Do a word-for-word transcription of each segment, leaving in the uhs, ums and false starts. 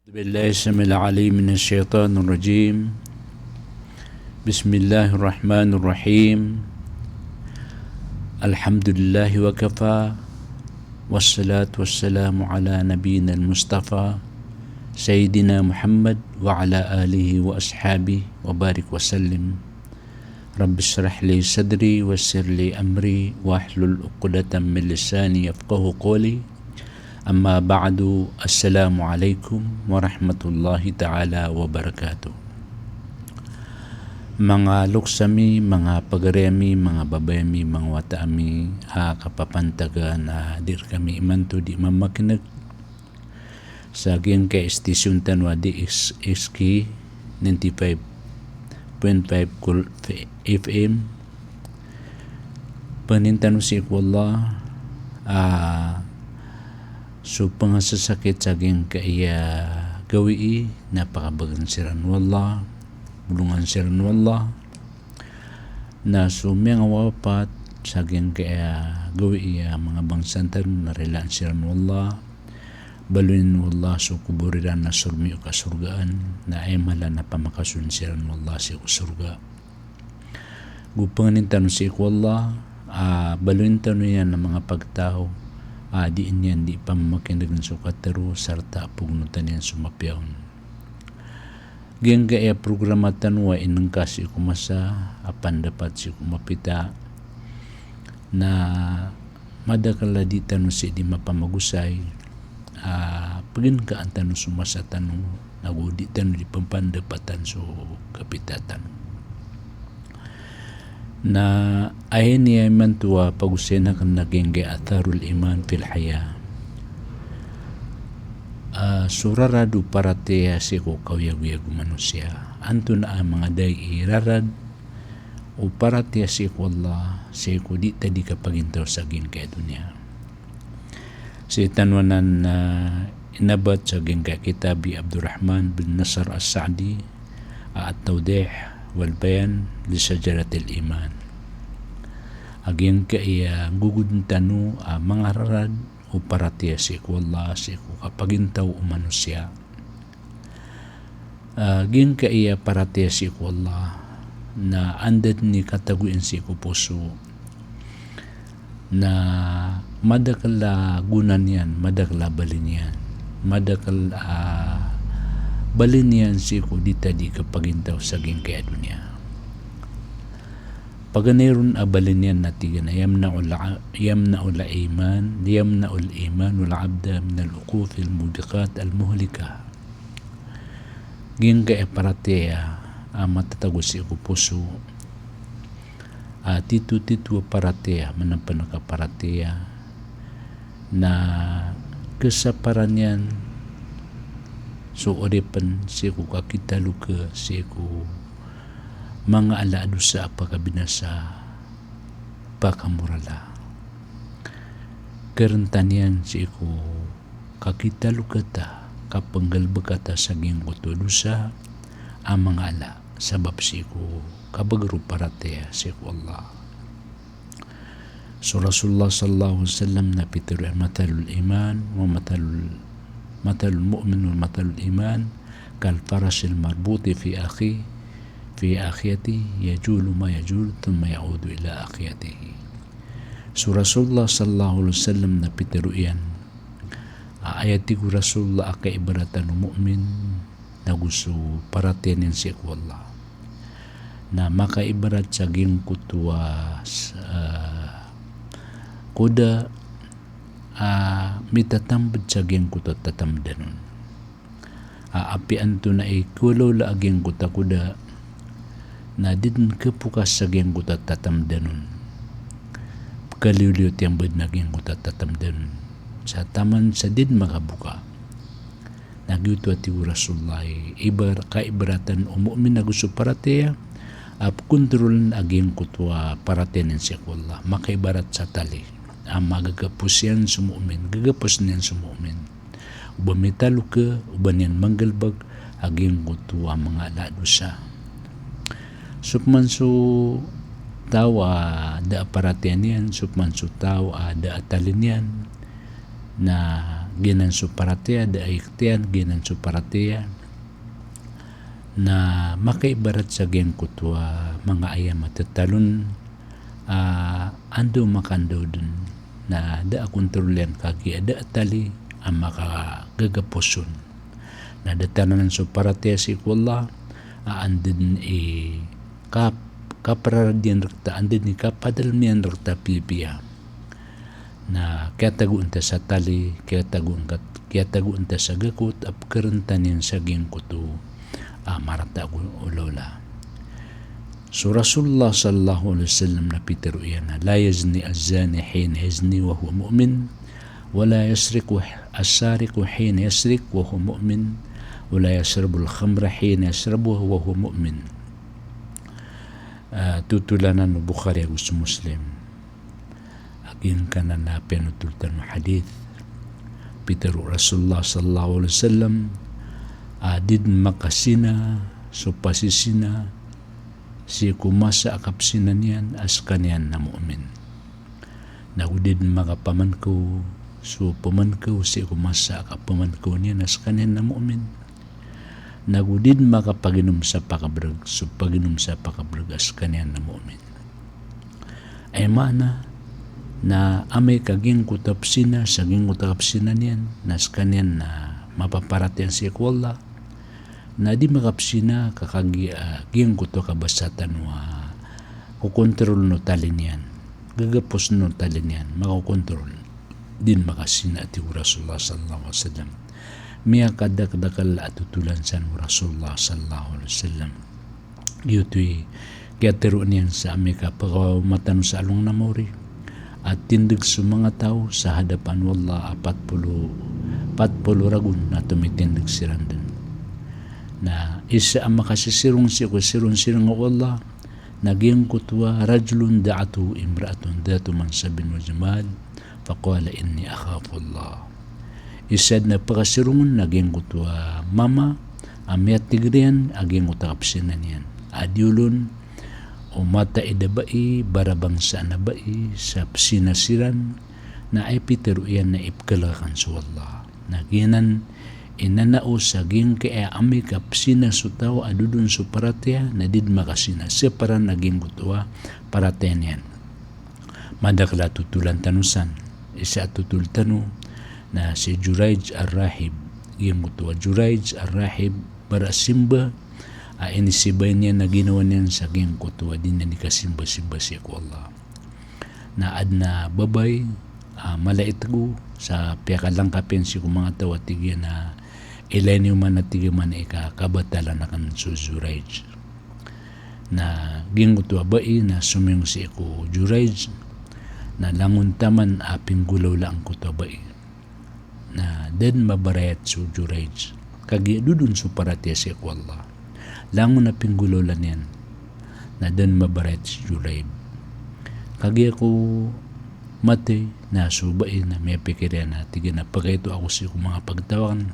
بالله السميع العليم من الشيطان الرجيم. بسم الله الرحمن الرحيم. الحمد لله وكفى، والصلاة والسلام على نبينا المصطفى سيدنا محمد وعلى آله وأصحابه وبارك وسلم. رب اشرح لي صدري ويسر لي أمري واحلل عقدة من لساني يفقهوا قولي. أما بعد، السلام عليكم ورحمة الله تعالى وبركاته. Manga loks ami, manga pagari ami, manga babay ami, manga wata ami a kapapantagan a di rkami imanto di mamakineg sa giyangkai a station tano a D X K ninety-five point five Cool F M. Pangnin tano sii ko Allah a so pangasasakit sa giyangkai a gawii na pakabagan siran o Allah, bolongan siran o Allah. Na so miyangawapat sa giyangkai a gawii a manga bangsa tano na rilaan siran o Allah, baloyin o Allah so kobor iran na sormiyo ka sorgaan, na aya mala na pamakasoon siran o Allah sii ko sorga. Go pangnin tano sii ko Allah a baloyin tano iyan a manga pagtaw a dii niyan dii pamamakinegen so katharo sarta a pagnotan iyan so mapiya on. Giyangkai a programa tano a inengka sii ko masa a pandapat sii ko mapita na madakel a di tano sii di mapamagosay a pegengkaan tano so masa tano, nago di tano di pepandapatan so kapita tano. Na aya niyan imanto a pagosayin aken na giyangkai a atharul iman fil hayah. A, so rarad o paratiyaya sii ko kaoyagoyag o manosiya. Antonaa a manga dai i rarad o paratiyaya sii ko Allah, sii ko di ta di kapagintaw sa giyangkai a doniya. Sii tano anan, ah, inabat sa giyangkai a kitab i Abdurrahman bin Nasir As-Sa'di, ah, At-Tawdih wal Bayan li Shajaratil Iman. A giyangkai a, ah, gogoden tano a, ah, manga rarad o paratiyaya sii ko Allah, sii ko kapagintaw o manosiya. Ah, giyangkai a paratiyaya sii ko Allah na anda den i katagoin sii ko poso na madakel a gona niyan, madakel a bali niyan, madakel a bali niyan sii ko di ta di kapagintaw sa giyangkai a doniya. Paganay ron a bali niyan na tig iyan a yamna'ul a-, yamna'ul iman, yamna'ul imanul abda minal wuqu'il mubiqat al muhlikah. Giyangkai a paratiyaya a matatago sii ko poso a titotito a paratiyaya, manapanek a paratiyaya na kesaparan iyan so oripen sii ko kakitaloke sii ko manga ala a dosa a pakabinasa, pakamorala. Kerentan iyan sii ko kakitaloke ta, kapenggalebeka ta sa giyangkoto a dosa a manga ala, sabap sii ko kabeger o paratiyaya sii ko Allah. So Rasulullah sallallahu alaihi wasallam na pitero iyan, "Mathalul iman wa mathalul, mathalul mu'min wa mathalul iman kal farashil marbuti fi akhi, fi akhiyatihi, yajulu ma yajulu, thumma ya'udu ila akhiyatihi." So Rasulullah sallallahu alaihi wasallam na pitero iyan a, aya tig o Rasulullah a kaibaratan o mu'min nago so paratiyaya niyan sii ko Allah na makaibarat sa giyangkoto a s-, ah, koda a mitatambed sa giyangkoto a tatambedan on. A, apiya antonaa i kawlawla a giyangkoto a koda na di den kepokas sa giyangkoto a tatambedan on. Pekaliyo-liyo tiyambed na giyangkoto a tatambedan on sa taman sa di den makaboka. Na giyoto a tig o Rasulullah i ibar-, kaibaratan o mu'min ago so paratiyaya a pekontrolen a giyangkoto a paratiyaya niyan sii ko Allah. Makaibarat sa tali a magagapos iyan so mu'min, gagaposen iyan so mu'min. O ba mitaloke, o ba niyan manggalebek a giyangkoto a manga ala a dosa. So peman so taw a da a paratiyaya niyan, so peman so taw a da a tali niyan, na Giyanan so paratiyaya, da a iktiyan, giyanan so paratiyaya. Na makaibarat sa giyangkoto a manga ayam a tatalon a anda o makandaw dn, na da a kontrol iyan kagiya da a tali a makagagapos on. Na datar anan so paratiyaya sii ko Allah a anda dn i kap-, kaprarad iyan rkta, anda dn i kapadalm iyan rkta piyapiya. Na kiyatagoan ta sa tali, kiyatagoan kat-, kiyatagoan ta sa gakot a pkharantan iyan sa giyangkoto a marata ago olaola. So Rasulullah sallallahu alaihi wasallam na pitharo iyan a, "La yazni az-zani hina yazni wa huwa mu'min, wa la yasriqu as-sariqu hina yasriq wa huwa mu'min, wa la yashrabul khamra hina yashrabuha wa huwa mu'min." Ah, totol anan o Bukhari ago so Muslim. A giyangkanan a piyanothol tano a hadith. Pitharo o Rasulullah sallallahu alaihi wasallam a di dn makazina so pasizina sii ko masa a kapzina niyan a skaniyan na mu'min. Nago di dn makapamankaw so pamankaw sii ko masa a kapamankaw niyan a skaniyan na mu'min. Nago di dn makapaginom sa pakabrg so paginom sa pakabrg a skaniyan na mu'min. Aya maana na amay ka giyangkoto a pzina sa giyangkoto a kapzina niyan na skaniyan na mapaparatiyaya sii ko Allah, na di makapzina ka kagiya, ah, giyangkoto a kabasa tano a kokontrol o tali niyan, gagapos o tali niyan, makakontrol. Di dn makazina, a tig o Rasulullah sallallahu alaihi wasallam. Miyakadakdakl a totolan san o Rasulullah sallallahu alaihi wasallam. Giyoto i kiyatharoa niyan sa amay ka pkaoma tano sa alongan a maori a tindg so manga taw sa hadapan o Allah a pat polo, pat polo ragon a tomitindg siran dn. Na isa a makasisirong sii ko sirong-sirong o Allah na giyangkoto a rajulun da'athu imra'atun dhatu mansabin wa jamal, faqala, "Inni akhafu Allah." Isa dn a pkasirong on na giyangkoto a mama a miyatigr iyan a giyangkoto a kapzina niyan a diyolon o mataid a bai, barabangsaan a bai sa pzina siran, na aya pitharo iyan na ipkhalk akn so Allah. Na giyanan i nanao sa giyangkaya amay ka pzina so taw a dodon so paratiyaya na di dn makazina, saparan a giyangkoto a paratiyaya niyan. Madakl a totolan tano san. Isa a totol tano na si Juraij Ar-Rahib. Giyangkoto a Juraij Ar-Rahib, barasimba a inisimba niyan a ginawa niyan sa giyangkoto a di niyan di kasimba-simba sii ko Allah. Na adn a babay a mala i tgo sa piyakalangkap iyan sii ko manga taw a tig iyan a, "Ilay niyo man," a tig iyan, "man i kakabatalan akn so Juraij." Na giyangkoto a bai na somiyong sii ko Juraij, na langon taman a pinggolawla angkoto a bai, na da dn mabarayat so Juraij. Kagiya dodon so paratiyaya sii ko Allah. Langon a pinggolawla niyan, na da dn mabarayat so Juraij. Kagiya ko mathay, na so bai na miyapikir iyan a tig iyan a pakaito ako sii ko manga pagtaw akn.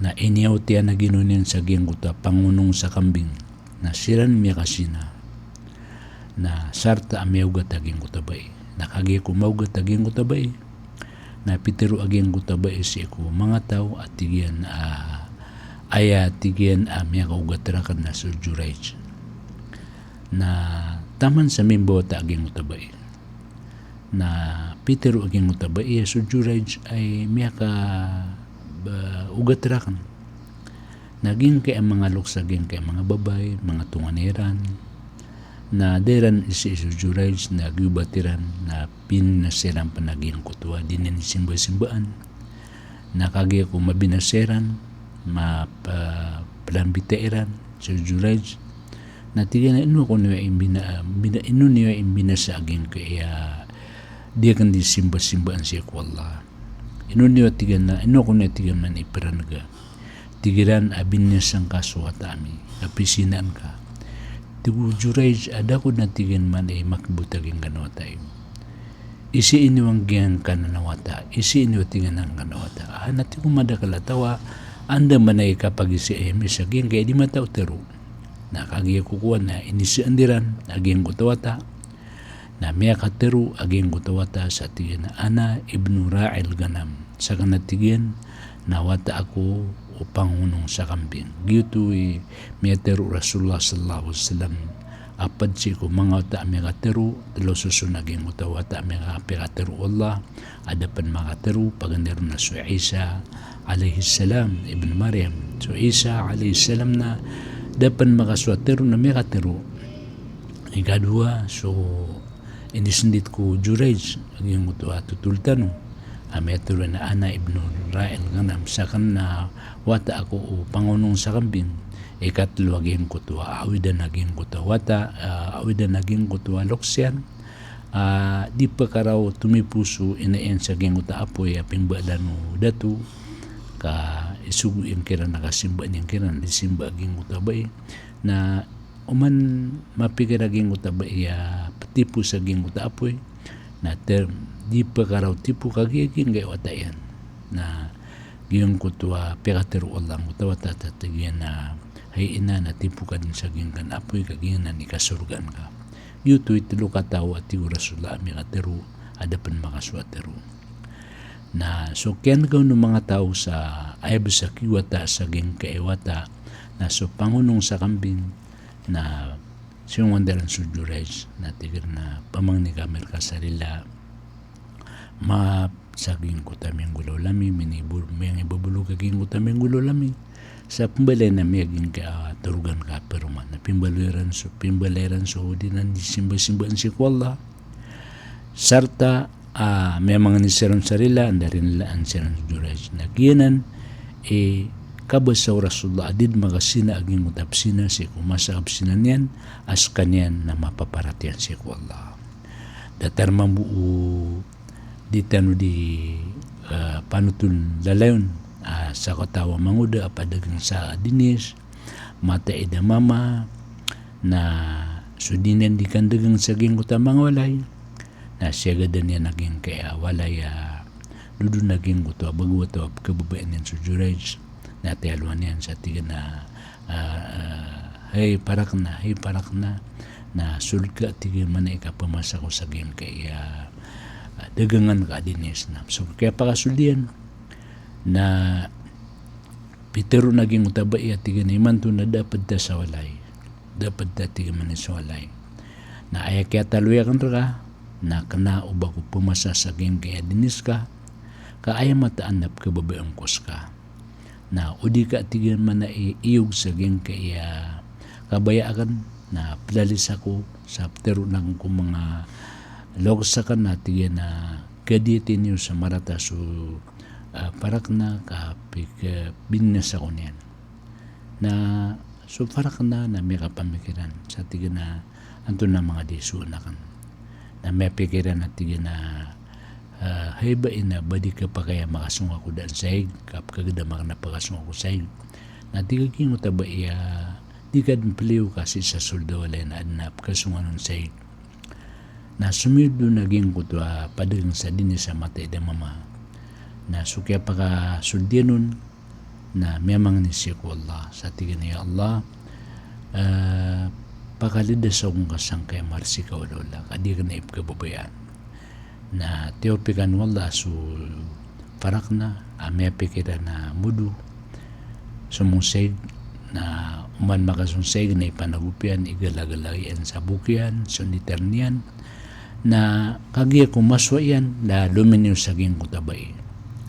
Na iniyawt iyan a ginawa niyan sa giyangkoto a pangonong sa kambing. Na siran miyakazina. Na sarta a miyaogat a giyangkoto a bai. Na kagiya ko maogat a giyangkoto a bai, na pitharo a giyangkoto a bai sii ko manga taw a tig iyan a, aya tig iyan a miyakaogat rakn na so Juraij. Na taman sa mimbawata a giyangkoto a bai, na pitharo a giyangkoto a bai a so Juraij ay miyaka, ba, ogat rakn. Na giyangkaya manga loks a giyangkaya manga babay, manga tonganay iran, na da iran iza-iza so Juraij, na giyobat iran, na binasa iran pn a giyangkoto a di niyan di simba-simbaan. Na kagiya ko mabinasa iran, mapa-, plambita iran so Juraij, na tig iyan a, "Ino ako niyo imbina-, bina-, ino niyo imbinasa a giyangkaya di akn di simba-simbaan sii ko Allah? Ino niyo," a tig iyan a, "ino ako niyo," a tig iyan, "man iprangga?" Tig iran a, "Binasa ngka so wata ami, a pizinaan ka." Tig o Juraij a, "Da ako dn," a tig iyan, "man imakbot a giyangkanan a wata iyo. Izaan iyo a giyangkanan a wata, izaan iyo," a tig iyan, "a giyangkanan a wata." "A," na tig o madakl a taw a, "andamanaya i kapagizaan ami sa giyangkaya di mataotaro." Na kagiya ko kowan na inizaan iran a giyangkoto a wata. Na miyakatero a giyangkoto a wata sa tig iyan a ana ibnu ra'il ghanam. Sakn a tig iyan na wata ako o pangonong sa kambing. Giyoto i miyatero o Rasulullah sallallahu alaihi wasallam a pd sii ko manga wata a miyakatero, tlo soson a giyangkoto a wata a miyaka-, piyakatero o Allah a da pn makatero, paganay ron na so Isa alayhis salam ibn Maryam. So Isa alayhis salam na da pn makasowa tero na miyakatero. Ikadowa, so inisndit ko Jurayj a giyangkoto a totol tano a miyatero iyan a ana ibnu ra'il ghanam, sakn na wata ako o pangonong sa kambing. Ikatlo a giyangkoto a awidan a giyangkoto a wata, ah, awidan a giyangkoto a loks iyan, ah, di pkaraw tomiposo ina iyan sa giyangkoto a apoy a pimbalan o dato, ka isogo iyan kiran a kasimbaa niyan kiran, di simba a giyangkoto a bai. Na oman mapikir a giyangkoto a bai a ptipo sa giyangkoto a apoy, na ter-, di pkaraw tipo kagiya giyangkai a wata iyan. Na giyangkoto a piyakatero o Allah angkoto a wata a tig iyan a, hay ina, na tipo ka dn sa giyangkai a apoy ka giyanan i kasorgaan ka. Giyoto i tlo kataw a tig o Rasulullah a miyakatero a da pn makasowa tero. Na so kiyan'ga on o manga taw sa aya bs a kiwata sa giyangkai a wata na so pangonong sa kambing, na siyongowan iran so Jurayj, na tig iran a pamangni kami rka sa rila, maap sa giyangkoto a minggolaola mi, mini-, miyangibabaloy ka giyangkoto a minggolaola mi. Sa pmbaloy ami a giyangkai a torogan ka a paroman. Na pimbaloy iran so, pimbaloy iran so di nan di simbasimbaan sii ko Allah. Sarta a miyamangni siran sa rila, anda rilaan siran so Jurayj. Na giyanan i kabasa o Rasulullah a di dn makasina a giyangkoto a pzina sii ko masa a kapzina niyan, a skaniyan na mapaparatiyaya sii ko Allah. Datar mambo o di tano di, eh, panotol lalayon, ah, sakataw a mangoda a padagang sa dinis, mataid a mama, na so di niyan di kandagang sa giyangkoto a manga walay, na siyagadan iyan a giyangkai a walay a dodon a giyangkoto a bago a taw a pkhababayaan iyan so Jurayj. Na tiyalowan iyan sa tig iyan a, ah, ah, hay Farakna, hay Farakna, na sold ka, tig iyan, mana i kapamasa ko sa giyangkai a, ah, dagangan ka a dinis. Na so kiyapakasold iyan na pitero na giyangkoto a bai a tig iyan a imanto na da a pd ta sa walay. Da a pd ta, tig iyan, man i sa walay. Na aya kiyataloy akn rka na kna o ba ko pamasa sa giyangkai a dinis ka, ka aya mataan na pkhababayaan ko ska. Na o di ka, tig iyan, mana i iyog sa giyangkai a kabaya akn, na plalis ako sa ptharoon akn ko manga loks akn, na tig iyan a kadiyatin iyo sa marata so, ah, Farakna ka pik-, binasa ako niyan. Na so Farakna na miyakapamikiran sa tig iyan a antonaa manga di soon akn. Na miyapikir iyan a tig iyan a, ah, hay bai, na ba di kapakay a makasong ako daan sa ig, ka pkhagdam akn a pakasong ako sa ig. Na tig a giyangkoto a bai a di ka dn pliyo ka sii sa sold a walay na adn a pkhasongan on sa ig. Na somiyold on a giyangkoto a padagang sa dinis a mataid a mama. Na so kiyapakasold iyan on na miyamangni sii ko Allah, sa tig iyan a, ya Allah, eh, pakalidasa akongka sangkai a marsik a olaola, ka di akn ipkhababayaan. Na tiyopikan o Allah so Farakna a miyapikir iyan a modo somong sa ig, na oman makasong sa ig na ipanagop iyan, igalagala iyan sa bok iyan, sonditar niyan, na kagiya ko masowa iyan na lominiyo sa giyangkoto a bai.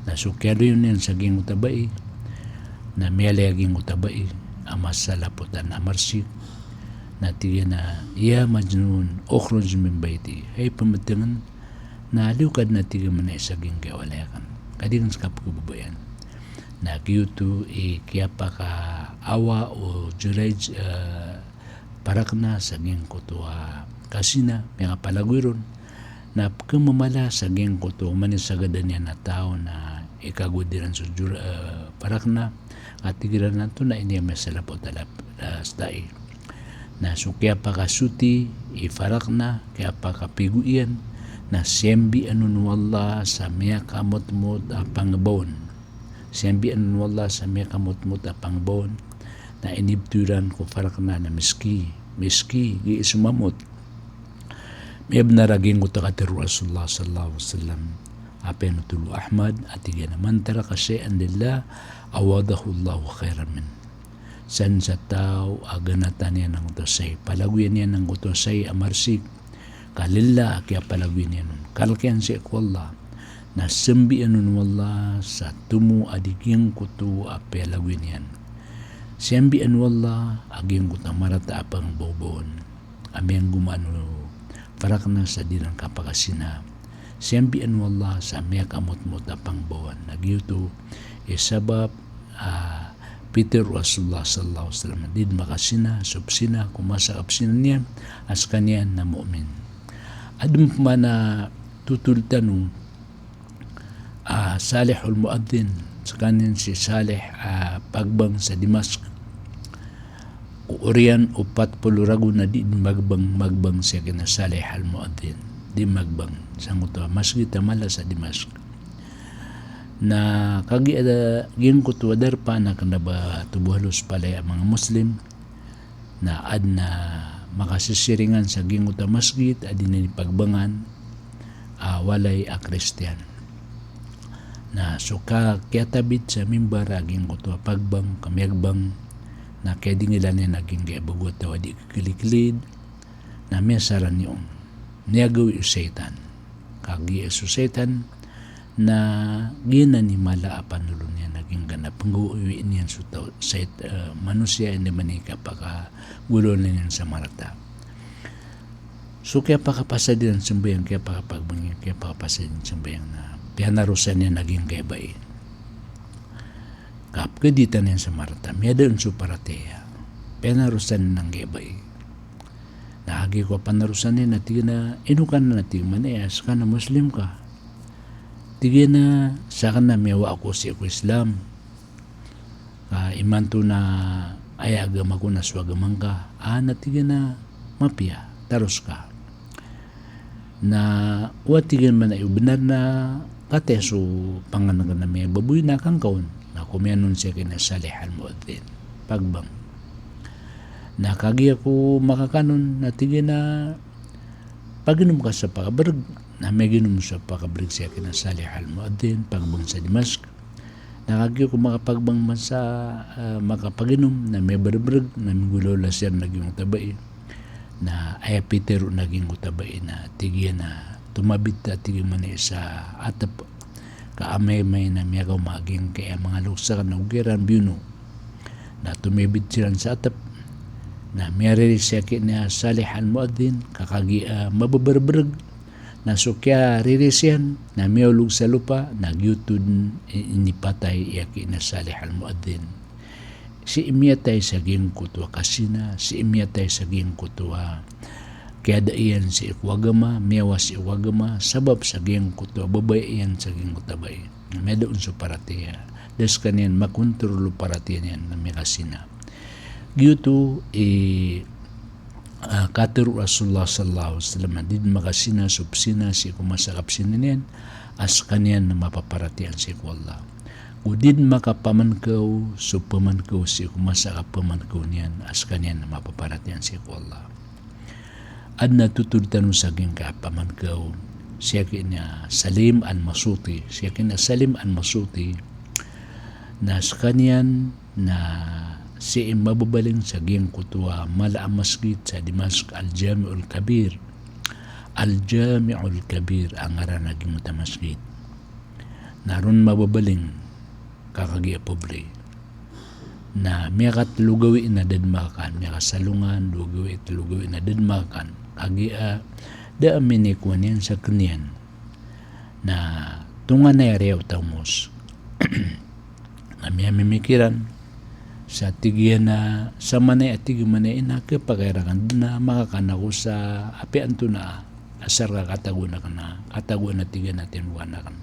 Na so kiyaloyon iyan sa giyangkoto a bai, na miyalay a giyangkoto a bai a masalapotan a marsik, na tig iyan a, ya Majnun, ukhruj min bayti, hay pmbtngn, na liyo ka dn, a tig iyan, mana i sa giyangkai a walay akn, ka di akn ska pkhababayaan. Na giyoto i kiyapakaawa o Jurayj, eh, Farakna sa giyangkoto a kazina, miyakapalagoy ron. Na pkhamamala sa giyangkoto a manisagadan iyan a taw na ikagowad iran so Jur-, eh, Farakna, a tig iran a antonaa ini a miyasalapot a lap-, a stai. Na so kiyapakasoti i Farakna, kiyapakapigo iyan, na siyambian on o Allah sa miyakamotmot a pangbaon. Siyambian on o Allah sa miyakamotmot a pangbaon. Na inibto iran ko Farakna na miski, miski, gii somamot. Miyabnar a giyangkoto a katharo o Rasulullah sallallahu alaihi wasallam a piyanothol o Ahmad a tig iyan a, "Man taraka shay'an lillah, awadahu Allahu khairan min." San sa taw a ganatan iyan angkoto a shayi, palagoyan iyan angkoto a shayi a marsik, ka lillah a kiyapalagoyan iyan on, kalk iyan sii ko Allah, na sambian on o Allah sa tomo a di giyangkoto a piyalagoyan iyan. Sambian o Allah a giyangkoto a marata a pangbaobaon a miyanggomaan o parakna sa di iran kapakasina. Sambian o Allah sa miyakamotmot a pangbaoan. Na giyoto i sabap a pitharo o Rasulullah sallallahu alaihi wasallam, di dn makasina so pzina ko masa a kapzina niyan a skaniyan na mu'min. Adn pman a thotol tano a Salih al-Mu'adhdhin, skaniyan si Salih a pagbang sa Dimask. O oriyan o pat polo ragon a di dn magbang, magbang sii kina Salih al-Mu'adhdhin. Di magbang sangkoto a masgit a mala sa Dimask. Na kagiya giyangkoto a darpa na kna ba tobo halos palaya a manga Muslim, na adn a makasisiringan sa giyangkoto a masgit a di niyan pagbangan a walay a Kristiyan. Na so kakiyatabid sa mimbar a giyangkoto a pagbang, kamiyagbang, na kiyadingilan iyan a giyangkaya bago a taw a di kklidklid, na miyasaran iyan on. Miyagawi o shaytan. Kagiya so shaytan na giyanan i mala a panolon iyan a giyangkanan a pnggowii niyan so taw, shayt-, eh, manosiya, anda man i kapakagolawla niyan sa marata. So kiyapakapasad iyan sambayang, kiyapakapagbang iyan, kiyapakapasad iyan sambayang na piyanarosan iyan a giyangkaya bai. Kapkaditan iyan sa marata, miyada on so paratiyaya. Piyanarosan iyan a giyangkaya bai. Na kagiya ko panarosan iyan na tig iyan a, "Ino ka nan?" na tig iyan a, "Ska na Muslim ka." Tig iyan a, "Sakn na miyawa ako sii ko Islam. Ka imanto na aya agama ko na so agama ngka." "Ah," na tig iyan a, "mapiya, taros ka." Na o tig iyan man a iyo bnar na kataya so pangan akn a miyababoy na kangkaon. Na komiyan on sii kina Salih al-Mu'adhdhin. Pagbang. Na kagiya ko makakanon na tig iyan a paginom ka sa pakabrg. Na miyaginom sa pakabrg sii kina Salih al-Mu'adhdhin, pagbang sa Dimask. Na kagiya ko makapagbang man sa, ah, makapaginom, na miyabrbr, na minggolawla siran a giyangkoto a bai. Na aya pitharo a giyangkoto a bai na tig iyan a tomabid ta tig iyan man i sa atp. Ka amay-amay na miyakaoma a giyangkaya manga loks akn a ogaid iran biyono. Na tomabid siran sa atp. Na miyariris sii kina Salih al-Mu'adhdhin, ka kagiya, ah, mabbrbrg, na so kiyariris iyan, na miyaolog sa lopa, na giyoto dn i-, inipatay i aki na Salih al-Mu'adhdhin. Sii miyatay sa giyangkoto a kazina, sii miyatay sa giyangkoto a kiyada iyan sii ko agama, miyawa sii ko agama, sabap sa giyangkoto a babaya iyan sa giyangkoto a bai. Miyada on so paratiyaya. Da skaniyan makontrol o paratiyaya niyan na miyakazina. Giyoto i ah, katharo o Rasulullah sallallahu alaihi wasallam a di dn makazina so pzina sii ko masa a kapzina niyan, a skaniyan na mapaparatiyaya sii ko Allah. Go di dn makapamangkaw so pamangkaw sii ko masa a kapamangkaw niyan, a skaniyan na mapaparatiyaya sii ko Allah. Adn a thotol tano sa giyangkaya pamangkaw, sii kina Salim al-Masuti, sii kina Salim al-Masuti, na skaniyan na sii mababaling sa giyangkoto a mala a masgit sa Dimask, Al-Jami'ul Kabir. Al-Jami'ul Kabir a ngaran a giyangkoto a masgit. Na ron mababaling ka kagiya pobri. Na miyakatlo gawii na da dn makakan, miyakasalongan, dowa gawii, tlo gawii na da dn makakan. Kagiya da a minikowa niyan sa kn iyan. Na tonganay a riyaw taomos. Na miyamimikiran sa tig iyan a samanaya, tig iyan a, ina, khapakay rakn dn a makakan ako sa apiya antonaa a asar ka katagoan akn a, katagoan a tig iyan a tindg akn.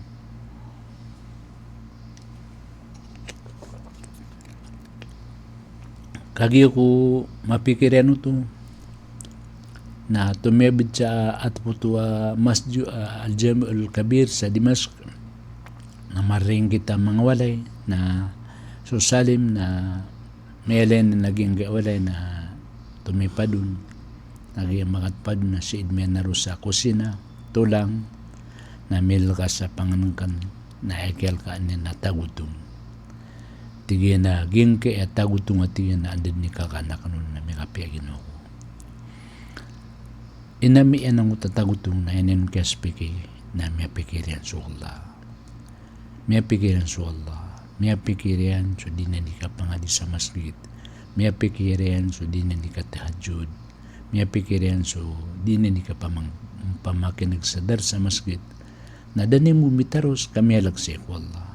Kagiya ko mapikir iyan oto, na tomiyabid sa atp oto a masjid, ah, Al-Jami'ul Kabir sa Dimask. Na maringkit a manga walay, na so Salim na miyailay niyan a giyangkaya walay na tomipad on. Na giya makatpad na sii dn miyanaro sa kusina, tolang, na milka sa pangnngkn, na aya kiyalkaan iyan na tagotong. Tig iyan a giyangkaya tagotong a tig iyan na anda dn i kakaan akn on na mikapiya ginawa ko. Inami iyan angkoto a tagotong na aya niyan kiyasipiki na miyapikir iyan so Allah. Miyapikir iyan so Allah. Miyapikir iyan so di niyan di kapangadi sa masgit. Miyapikir iyan so di niyan di katahajjud. Miyapikir iyan so di niyan di kapamang-, pamakin'g sa dars sa masgit. Na da niyan bo mitaros ka miyalk sii ko Allah.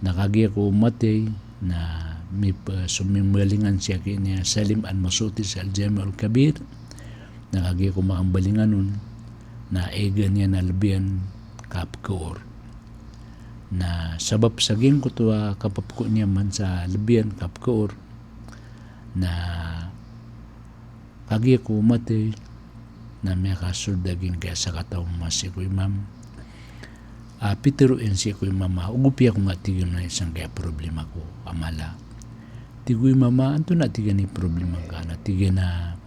Na kagiya ko mathay, na mip-, so mimbalingan sii aki niya Salim Al-Masuti sa Al-Jami' Al-Kabir, na kagiya ko makambalingan on, na iga niyan a lbi iyan kapkaor. Na sabap sa giyangkoto a kapapko niyan man sa lbi iyan kapkaor, na kagiya ko mathay, na miyakasold a giyangkaya sakataw a mama sii ko imam. A, pitharo iyan sii ko imam a, ogopi ako nga tig iyan a sangkaya problema ko a mala. Tig o imam a, antonaa tig iyan i problema ngka? Na tig iyan a,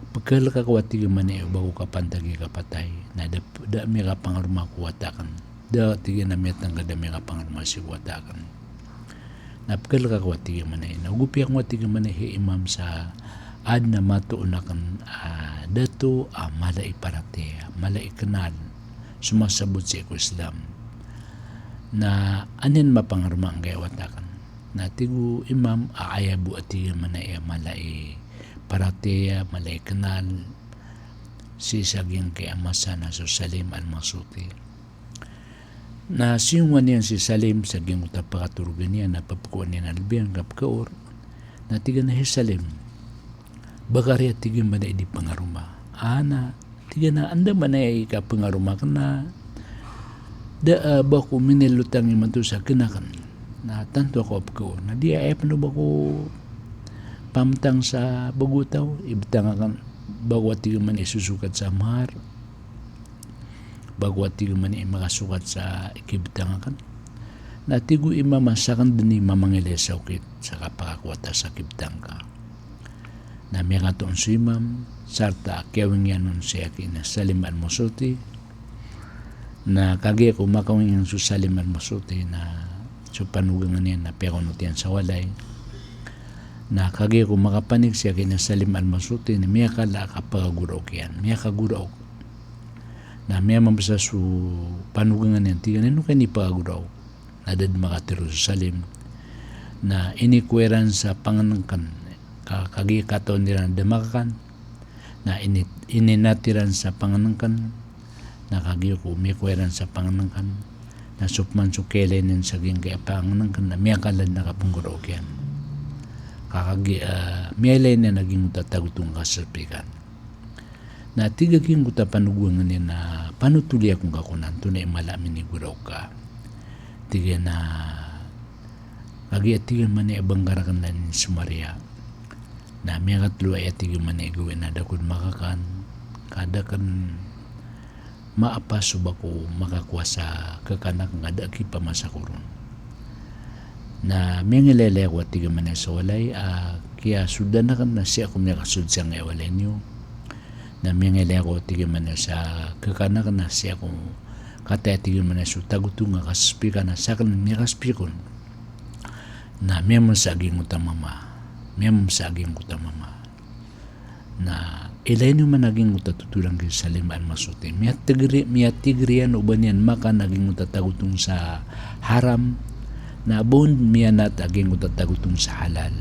pkhalk ako a tig iyan mambo o ba ko kapantag i kapatay. Na da, da miyakapangaroma ko wata akn. Da tig iyan a miyatangkd a miyakapangaroma sii ko wata akn. Na pkhalk ako a tig iyan mambo. Na ogopi ako nga tig iyan mambo hay imam sa adn a matoon akn a dato a mala i paratiyaya, mala i knal, somasabot sii ko Islam. Na an iyan mapangaroma angkaya wata akn. Na tig o imam a aya bo a tig iyan mambo a mala i paratiyaya, mala i knal, sii sa giyangkaya masa na so Salim Al-Masuti. Na siyongan iyan si Salim sa giyangkoto a pakatorog iyan na papkoon iyan a lbi iyan kapkaor. Na tig iyan a hay Salim, ba ka riya tig iyan mambo di pangaroma. A na tig iyan a anda mambo i kapangaroma akn na da, a, ba ko minilotang imanto sa kna akn. Na tanto ako a pkaor. Na di aya pn o ba ko pamtang sa bago a taw, ibtang akn, ba ko a tig iyan mambo i sosokat sa mahar. Ba ko a tig iyan mambo i makasokat sa ikibtang akn. Na tig o imam a sakn dn i mamangilay sa okit sa kapakakowa ta sa kibtang ka. Na miyakatoon so imam, sarta a kiyawing iyan on si aki na Salim Al-Masuti. Na kagiya ko makawing iyan so Salim Al-Masuti na so panogangan iyan na piyakonot iyan sa walay. Na kagiya ko makapanik si aki na Salim Al-Masuti na miyakala a kapakagoraok iyan, miyakagoraok. Na miyamamsa so panogangan iyan, tig iyan a ino ka inipakagoraok? Na da dn makatharo so Salim. Na inikowa iran sa pangnngkn, ka, kagiya katawan iran a da makakan. Na ini, ininat iran sa pangnngkn. Na kagiya ko mikowa iran sa pangnngkn, na so pman so kiyailay niyan sa giyangkaya pangnngkn na miyakala dn a kapnggoraok iyan. Ka kagiya, a, miyailay niyan a giyangkoto a tagotong a kasapikan. Na tig a giyangkoto a panogangan iyan a panotoli akongka kon a antonaa i mala a minigoraok ka. Tig iyan a kagiya tig iyan mambo a ba ngka rakn dn inisomariya. Na miyakatlo aya tig iyan mambo a gawii na da ako dn makakan, ka da akn maapas o ba ko makakowa sa kakan akn ka da a kipamasa ko ron. Na miyangilaylay ako a tig iyan mambo sa walay a kiyasoldan akn na sii ako miyakasold sangkaya walay niyo. Na miyangilaylay ako tig iyan mambo sa kakan akn na sii ako kataya tig iyan mambo so tagotong a kasapikan na sakn miyakaspik on. Na miyamamsa a giyangkoto a mama. Miyamamsa a giyangkoto a mama. Na ilay niyo man a giyangkoto a totolan ki Salim Al-Masuti. Miyatigr, miyatigr iyan o ba niyan makan a giyangkoto a tagotong sa haram. Na ba on miyanat a giyangkoto a tagotong sa halal.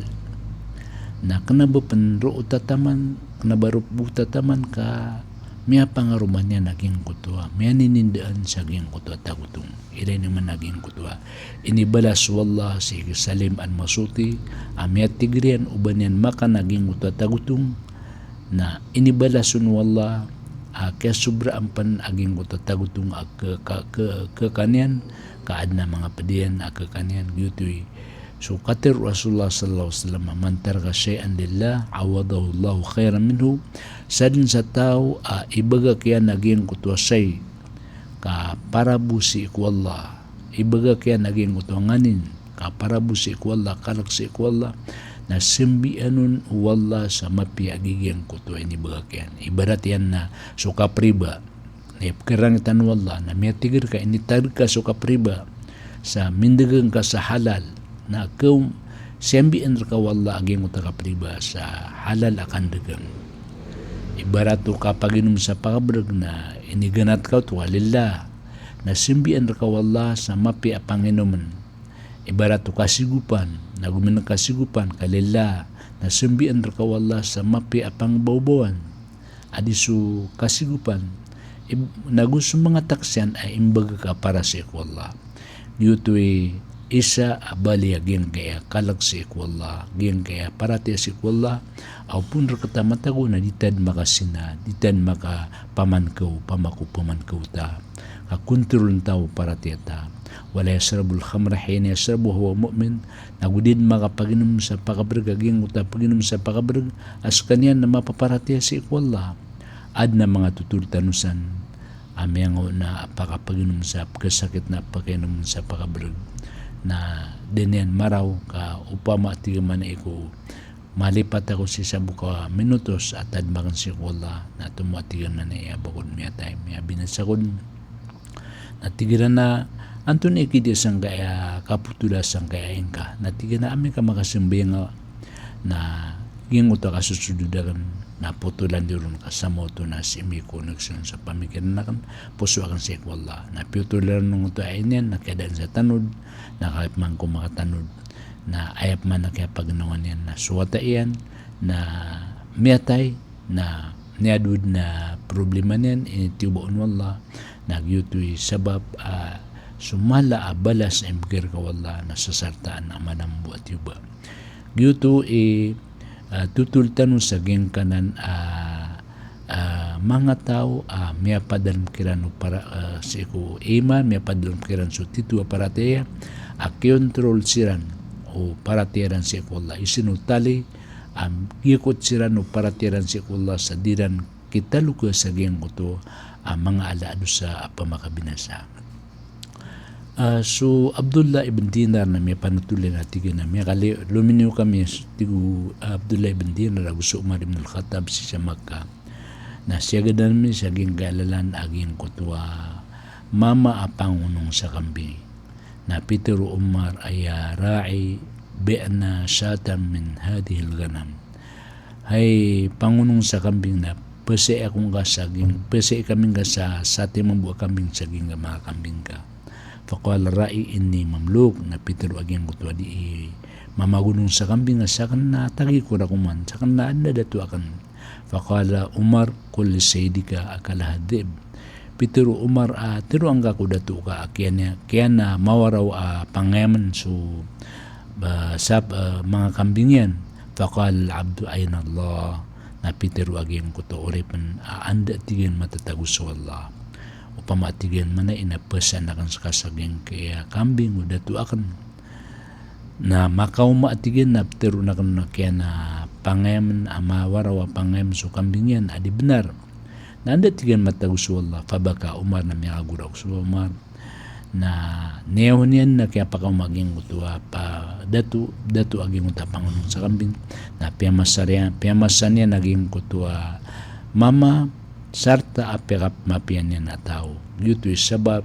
Na kna ba pn roo tataman, kna ba roo bo tataman ka miyapangaroma niyan a giyangkoto a miyaninindaan sa giyangkoto a tagotong. Ilay niyo man a giyangkoto a inibalas o Allah sii ki Salim Al-Masuti a miyatigr iyan o ba niyan makan a giyangkoto a tagotong. Na inibalas on o Allah a kiyasobraan pn a giyangkoto a tagotong a ke-, ka-, ke-, kakan iyan, ka adn a manga pd iyan a kakan iyan, giyoto i so katharo o Rasulullah sallallahu alaihi wasallam a, "Man taraka shay'an lillah, awadahu Allahu khairan minhu." Sadn sa taw a ibagak iyan a giyangkoto a shay ka para bo sii ko Allah. Ibagak iyan a giyangkoto a nganin ka para bo sii ko Allah, kalk sii ko Allah. na sambian on o Allah sa mapiya a giyangkoto a inibagak iyan. Ibarat iyan na so kapriba. Na ipkharangit o Allah, na miyatig rka, initarg ka so kapriba sa mindagang ka sa halal, na khaw sambian rka o Allah a giyangkoto a kapriba sa halal a kandagang. Ibarat o kapaginom sa pakabrg na iniganat ka oto ka lillah, na sambian rka o Allah sa mapiya a panginomen. Ibarat o kasigopan, na gomin kasigopan ka lillah, na sambian rka o Allah sa mapiya a pangbaobawan. Adi so kasigopan, ib-, nago so manga taksiyan a imbagak a para sii ko Allah. Giyoto i isa a bali a giyangkaya kalk sii ko Allah, giyangkaya paratiyaya sii ko Allah, a opama rktano matago na di tano makazina, di tano makapamankaw, opama ko pamankaw ta. Kakontrol tano paratiyaya ta. Wala yashrabul khamra hina yashrabuha wa huwa mu'min, nago di dn makapaginom sa pakabrg a giyangkoto a paginom sa pakabrg a skaniyan na mapaparatiyaya sii ko Allah. Adn a manga totol tano san a miyangaona a pakapaginom sa pkhasakit na pkainom sa pakabrg. Na di niyan maraw ka opama tig iyan a iko malipat ako sii sa bo ka minutos a tadm akn sii ko Allah, na tomo a tig iyan a aya ba ko dn miyatay, miyabinasa ko dn. Na tig iran a antonaa i kidiya sangkaya kapotola sangkaya ingka. Na tig iyan a amay ka makasambayang ka na giyangkoto a kasosodod akn na potolan iyo ron ka sa maoto na sii mi ko nagsiyon sa pamikiran akn, poso akn sii ko Allah. Na piyotol iran oto a aya niyan na kiyadaan sa tanod, na kay pman ko makatanod. Na aya pman a kiyapaginawaan iyan na so wata iyan na miyatay, na miyadod na problema niyan, initiyoba on o Allah, na giyoto i sabap a so mala a balas a imbgay rka o Allah na sasartaan a mala mambo a tiyoba. Giyoto i, ah, totol tano sa giyangkanan a, ah, manga taw a miyapadalm kiran o para, ah, sii ko iman, miyapadalm kiran so titho a paratiyaya, a kiyontrol siran o paratiyaya iran sii ko Allah. Isin o tali a giyakot siran o paratiyaya iran sii ko Allah sa di ran kitaloka sa giyangkoto a manga ala a dosa a pamakabinasa. Ah, so Abdullah ibn Dinar na miyapanotol iyan a tig iyan a miyakali, lominiyo kami, tig o Abdullah ibn Dinar, ago so Umar ibn al-Khattab sii sa Makkah. Na siyagadan ami sa giyangkaya lalan a giyangkoto a mama a pangonong sa kambing. Na pitharo o Umar a ya ra'i, bi'na shatan min hadhihil ghanam. Hay pangonong sa kambing, na pzai ako ngka sa giyang, pzai kami ngka sa satiman bo a kambing sa giyangkaya manga kambing ka. Faqala ra'i inni mamluk, na pitharo a giyangkoto a di i mamagonong sa kambing a sakn na tagi ko rakoman, sakn na anda dato akn. Faqala Umar, qul li sayyidika akalaha dhi'b. Pitharo o Umar a tharoa ngka ko dato ka a kiyan a, kiyan a mawaraw a pangayamn so, ba, sap, eh, manga kambing iyan. Faqala al-abdu ayna Allah. Na pitharo a giyangkoto a oripn a anda, tig iyan, matatago so Allah. Opama, tig iyan, mana ina pzaan akn ska sa giyangkaya kambing o dato akn. Na makaoma, tig iyan, na ptharoon akn a kiyan a pangayamn a mawaraw a pangayamn so kambing iyan a di bnar. Na anda, tig iyan, matatago so Allah. Fabaka Umar, na miyakagoraok so Umar. Na niyaw niyan na kiyapakaoma a giyangkoto a pa dato, dato a giyangkoto a pangonong sa kambing. Na piyamasa niyan, piyamasa niyan a giyangkoto a mama, sarta a piyakapmapiya niyan a taw. Giyoto i sabap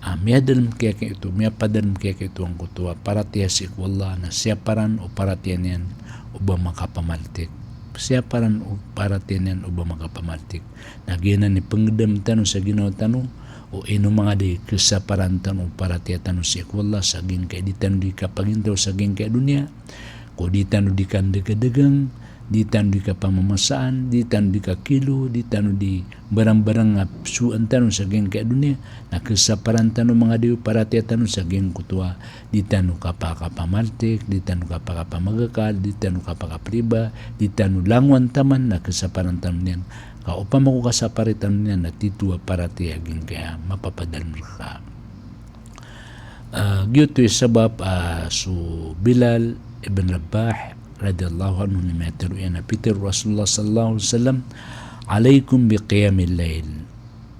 a miyadalm kiyakito, miyapadalm kiyakito angkoto a paratiyaya sii ko Allah, na siyaparan o paratiyaya niyan o ba makapamaltik. Siyaparan o paratiyaya niyan o ba makapamaltik. Na giyanan i pnggdam tano sa ginawa tano, o ino manga di kasaparan tano o paratiyaya tano sii ko Allah sa giyangkai di tano di kapagintaw sa giyangkai a doniya, ko di tano di kandagadagang, di tano di kapamamasaan, di tano di kakilo, di tano di barangbarang a psoan tano sa giyangkai a doniya, na kasaparan tano manga di o paratiyaya tano sa giyangkoto a di tano kapakapamaltik, di tano kapakapamagakal, di tano kapakapriba, di tano langowan taman, na kasaparan tano niyan. Ka opama ko kasapari tano niyan na titho a paratiyaya a giyangkaya mapapadalm rka. Ah, giyoto i sabap, ah, so Bilal ibn Rabah radiyallahu anhu na miyatero iyan a pitero o Rasulullah sallallahu alaihi wasallam, "Alaikum bi qiyamil lail."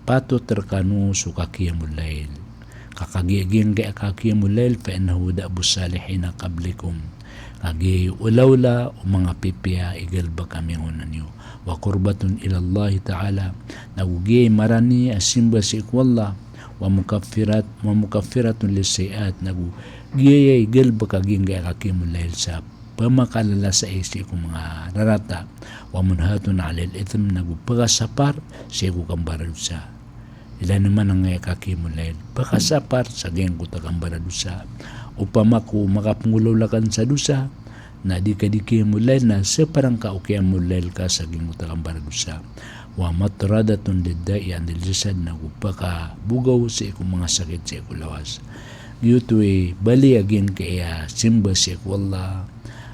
Patot rkano so ka qiyamul lail. Ka kagiya giyangkaya ka qiyamul layl, fa innahu da'bus salihina qablikum. Kagiya olaola o manga pipiya i galbk a miyangonan iyo. Wa qurbatun ilallahi ta'ala, nago giya i marani a simba sii ko Allah, wa mukaffirat, wa mukaffiratun lis-sayyi'at, nago giya i galbk a giyangkaya ka qiyamul layl sa pmakalalasa sii ko manga rarata, wa munhatun anil ithm, nago pkasapar sii ko kambaradosa. Ilay niyo man angkaya ka qiyamul layl, pkasapar sa giyangkoto a kambaradosa. Opama ko makapngolaola ka sa dosa, na di ka di qiyamul layl, na saparan ka o qiyamul layl ka sa giyangkoto a kambaradosa. Wa matradatun lid-da'i anil jasad, nago pkabogaw sii ko manga sakit sii ko lawas. Giyoto i bali a giyangkaya simba sii ko Allah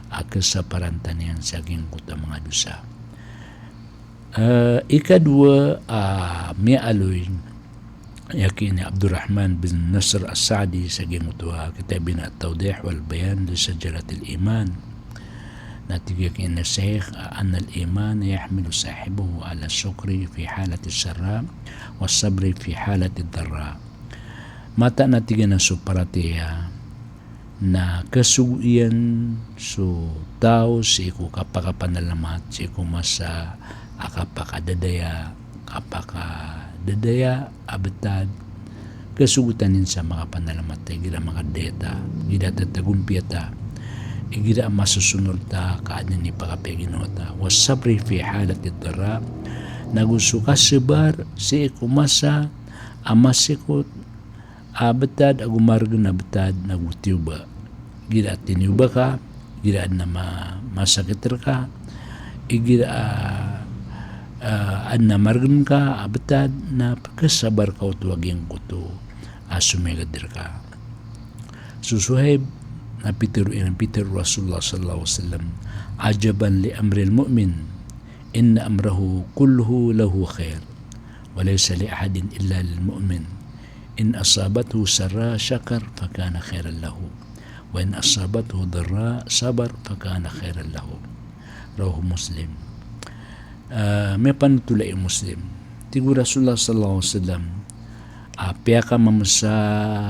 a kasaparan tano niyan sa giyangkoto a manga dosa. Eh, ikadowa a miyaaloy, aya ki ini Abdurrahman bin Nasr As-Sa'di sa giyangkoto a kitab iyan a At-Tawdih wal Bayan li Shajaratil Iman. Na tig iyan a Shaykh, anna al-iman yahmilu sahibahu ala shukri fi halati sarra wa sabri fi halati darra. Mataan a tig iyan a so paratiyaya na kasogo iyan so taw sii ko kapakapanalamat sii ko masa a kapakadadaya, kapakadadaya a btad, kasogo tano niyan sa makapanalamat ta igira makadadaya ta, igira tatagompiya ta, igira masosonor ta ka adn i pakapiya ginawa ta. Wa sabri fi halati darra, nago so kasabar sii ko masa a masikot a btad ago margn a btad nago tiyoba. Igira tiniyoba ka, igira adn a ma-, masakit rka, igira, ah, ah, adn a margn ka a btad, na pkhasabar ka oto a giyangkoto a somiyagad rka. So Suhaib na pitharo iyan, pitharo o Rasulullah sallallahu alaihi wasallam, "Ajaban li amril mu'min, inna amrahu kulluhu lahu khair, wa laysa li ahadin illa lil mu'min. In asabathu sarra shakar fakana khairan lahu, wa in asabathu darra sabar fakana khairan lahu." Rawahu Muslim. Ah, miyapanothol o Muslim. Tig o Rasulullah sallallahu alaihi wasallam, ah, piyakamamsa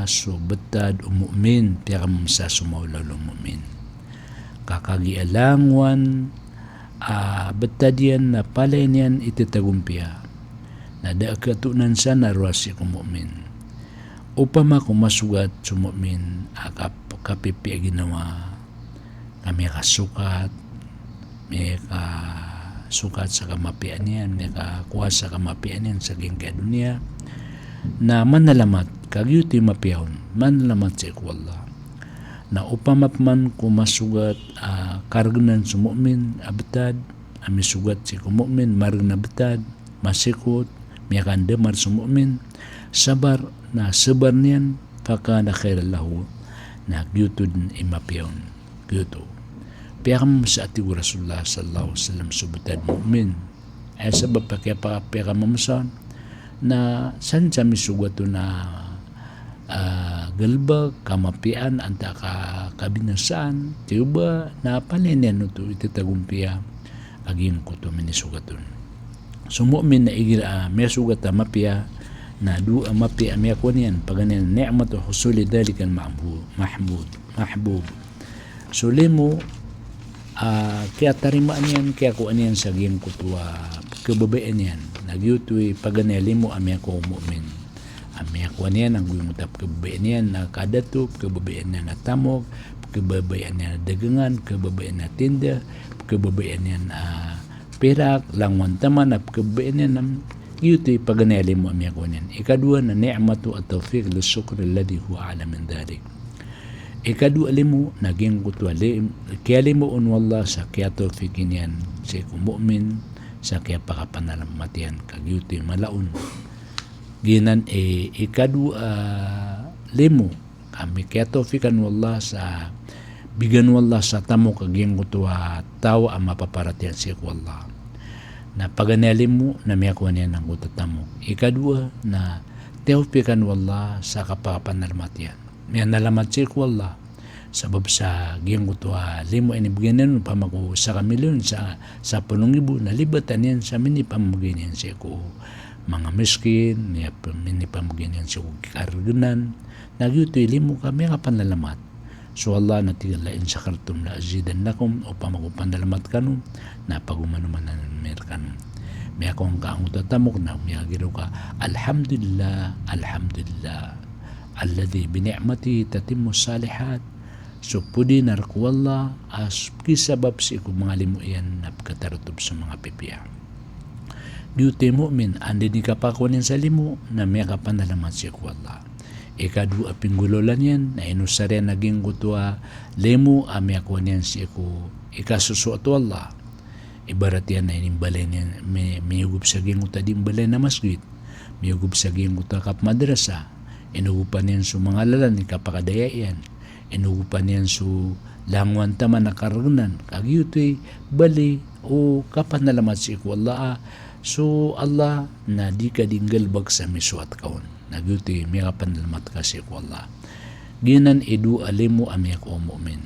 so btad o mu'min, piyakamamsa so maolaola o mu'min. Ka kagiya langowan a btad iyan na palaya niyan ithatagompiya, na da a katonan sa na rowar sii ko mu'min. Opama ko masogat so mu'min a kap-, kapipiya ginawa, ka miyakasokat, miyakasokat sa kamapiyaan iyan, miyakakowa sa kamapiyaan iyan sa giyangkai a doniya, na manalamat, ka giyoto i mapiya on, manalamat sii ko Allah. Na opama pman ko masogat a kargnan so mu'min a btad, a misogat sii ko mu'min, margn a btad, masikot, miyakandamar so mu'min, sabar, na sabar niyan, fakana khairan lahu, na giyoto dn i mapiya on. Giyoto. Piyakamamsa, tig o Rasulullah sallallahu alaihi wasallam, so btad o mu'min. Aya sabap a kiyapa-, piyakamamsa on na san sa misogat on a, ah, galbk, kamapiyaan, antaa ka kabinasaan, tiyoba, na palaya niyan oto ithatagompiya a giyangkoto a minisogat on. So mu'min na igira a miyasogat a mapiya, na dowa a mapiya a miyakowa niyan, paganay a ni'matu husuli dhalikal mahbu-, mahbud, mahbub. So limo a kiyatarimaan iyan, kiyakowaan iyan sa giyangkoto a pkhababayaan iyan. Na giyoto i paganay a limo a miyakowa o mu'min. A miyakowa niyan a giyangkoto a pkhababayaan iyan a kadato, pkhababayaan iyan a tamok, pkhababayaan iyan a dagangan, pkhababayaan iyan a tinda, pkhababayaan iyan a pirak, langowan taman a pkhababayaan iyan a, giyoto i paganay a limo a miyakowa niyan. Ikadowa na ni'matu at-tawfiq lis-shukri alladhi huwa a'la min dhalik. Ikadowa a limo na giyangkoto a li-, kiyalimo on o Allah sa kiyatawfiq iyan sii ko mu'min sa kiyapakapanalamat iyan, ka giyoto i mala on. Giyanan i ikadowa a limo, ka mikiyatawfiqan o Allah sa, bigan o Allah sa tamok a giyangkoto a taw a mapaparatiyaya sii ko Allah. Na paganay a limo na miyakowa niyan angkoto a tamok. Ikadowa na tiyawfiqan o Allah sa kapakapanalamat iyan. Miyanalamat sii ko Allah. Sabap sa giyangkoto a limo a inibgay niyan, opama ko saka milyon sa sapolo nggibo, na libatan iyan sa minipamamgay niyan sii ko manga miskin, miyap-, minipamgay niyan sii ko kargnan, na giyoto i limo ka miyakapanalamat. So Allah na tig iyan, "La in shakartum la azidannakum," opama ko panalamat kano, na pagomanomanan ami rkano. Miyakowa ngka angkoto a tamok na miyagiraw ka, "Alhamdulillah, alhamdulillah. Alladhi bi ni'matihi tatimmus salihat." So podinar ko Allah a s-, kisabap sii ko manga limo iyan na pkatarotob so manga pipiya. Giyoto i mu'min, anda i kapakakowa niyan sa limo, na miyakapanalamat sii ko Allah. Ikadowa a pinggolawla niyan, na inosar iyan a giyangkoto a limo a miyakowa niyan sii ko ikasosoat o Allah. Ibarat iyan na inimbalay niyan, mi-, miyogop sa giyangkoto a di mbalay na masgit, miyogop sa giyangkoto a kapmadrasa, inogopan iyan so manga lalan i kapakadaya iyan, inogopan iyan so langowan taman a kargnan, ka giyoto i bali o kapanalamat sii ko Allah a, so Allah na di ka di nggalbk sa misoat ka on. Na giyoto i miyakapanalamat ka sii ko Allah. Giyanan i dowa a limo a miyakowa o mu'min.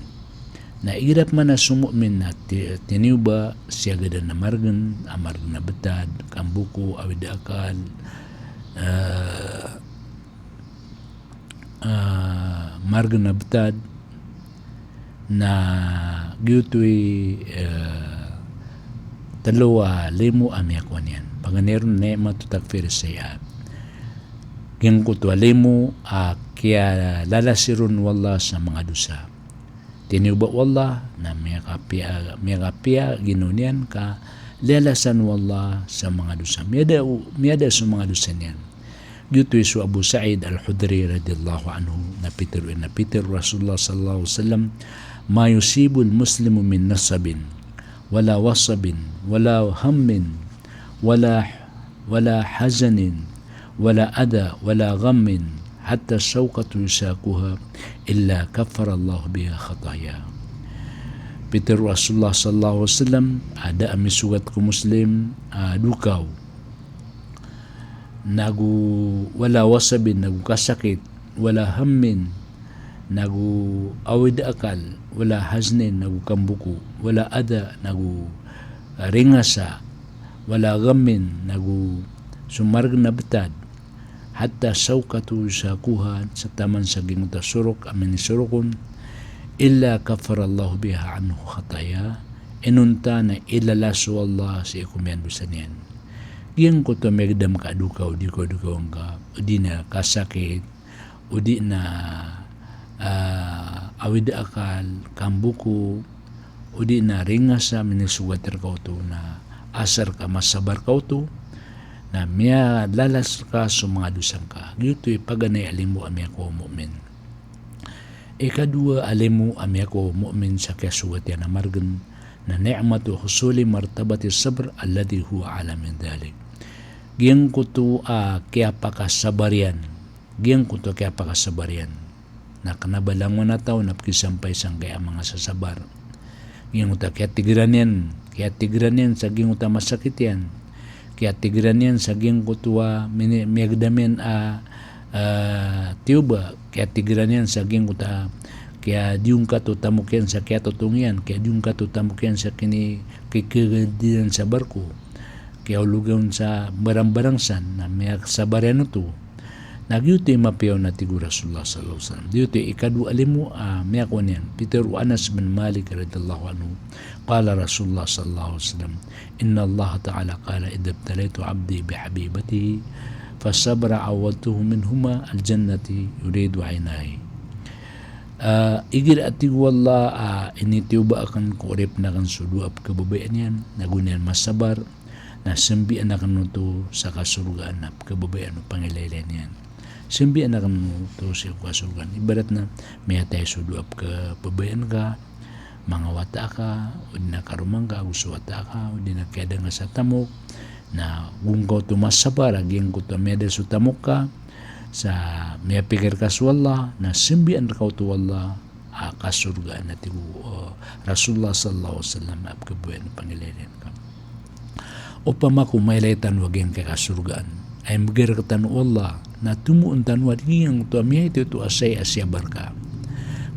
Na igira pman a so mu'min na ti-, tiniyoba, siyagadan a margn, a margn a btad, kamboko, awid a akal, eh, eh, margn a btad, na giyoto i, eh, tlo a limo a miyakowa niyan. Paganay ron ni'matu takfir sayyi'at. Giyangkoto a limo a kiyalalasan ron o Allah sa manga dosa. Tiniyoba o Allah, na miyakapiya, miyakapiya ginawa niyan ka lalasan o Allah sa manga dosa. Miyada o, miyada so manga dosa niyan. Giyoto i so Abu Sa'id Al-Khudri radhiyallahu anhu, na pitharo, na pitharo o Rasulullah sallallahu alaihi wasallam, "Ma yusibul muslima min nasabin, wala wasabin, wala hammin, wala, wala hazanin, wala adha, wala ghammin, hatta shawkatu yushakuha, illa kaffarallahu biha khataya." Pitharo o Rasulullah sallallahu alaihi wasallam, a da a misogat ko Muslim a dokaw, nago wala wasabin, nago kasakit, wala hammin, nago awid a akal, wala haznin, nago kamboko, wala adha, nago, ah, ringasa, wala ghammin, nago so margn a btad, hatta shawkatu yushakuha, sa taman sa giyangkoto a sorok a minisorok on, illa kaffarallahu biha anhu khataya, inonta na ilalas o Allah sii ko miyandosa niyan. Giyangkoto a miyagdam ka a dokaw, o di ko dokaw ngka, o di na kasakit, o di na, ah, awid a akal, kamboko, o di na ringasa minisogat rka oto, na asar ka masabar ka oto, na miyalalas rka so manga dosa ngka. Giyoto i paganay a limo a miyakowa o mu'min. Ikadowa a limo a miyakowa o mu'min sa kiyasogat iyan a margn, na ni'matu husuli martabati sabr alladhi huwa a'la min dhalik. Giyangkoto a kiyapakasabar iyan, giyangkoto a kiyapakasabar iyan. Na kna ba langon a taw na pkisampay sangkaya a manga sasabar. Giyangkoto a kiyatigran iyan, kiyatigran iyan sa giyangkoto a masakit iyan. Kiyatigran iyan sa giyangkoto a mini-, miyagdam iyan a, ah, tiyoba. Kiyatigran iyan sa giyangkoto a kiyadiyongkat o tamok iyan sa kiyatotong iyan, kiyadiyongkat o tamok iyan sa kini-, kikigadiran sa barko, kiyaologan sa barangbarang san, na miyasabar iyan oto. Na giyoto i mapiya on a tig o Rasulullah sallallahu alaihi wasallam. Giyoto i ikadowa a limo a miyakowa niyan. Pitharo o Anas bin Malik radhiyallahu anhu, qala Rasulullah sallallahu alaihi wasallam, "Innallaha ta'ala qala idha ibtalaitu abdi bihabibatihi fasabara awwadtuhu minhuma aljannati yuridu ainaihi." Ah, igira a tig o Allah, ah, initiyoba akn ko oripn akn so dowa a pkhababayaan iyan, nago niyan masabar, na sambian akn oto sa kasorgaan a pkhababayaan o pangilaylay niyan. Sambian akn oto sa kasorgaan. Ibarat na miyatay so dowa a pkhababayaan ka, manga wata ka, odi na karoma ngka ago so wata ka, odi na kiyadanga sa tamok, na go ngka oto masabar a giyangkoto a miyada so tamok ka, sa miyapikir ka so Allah, na sambian rka oto o Allah a kasorgaan a tig o, eh, Rasulullah sallallahu alaihi wasallam a pkhababayaan o pangilaylay ngka. Opama ko mailay tano a giyangkai a kasorgaan a imbgay rktano o Allah, na tomoon tano a di giyangkoto a miyaito oto a saya a siyabar ka.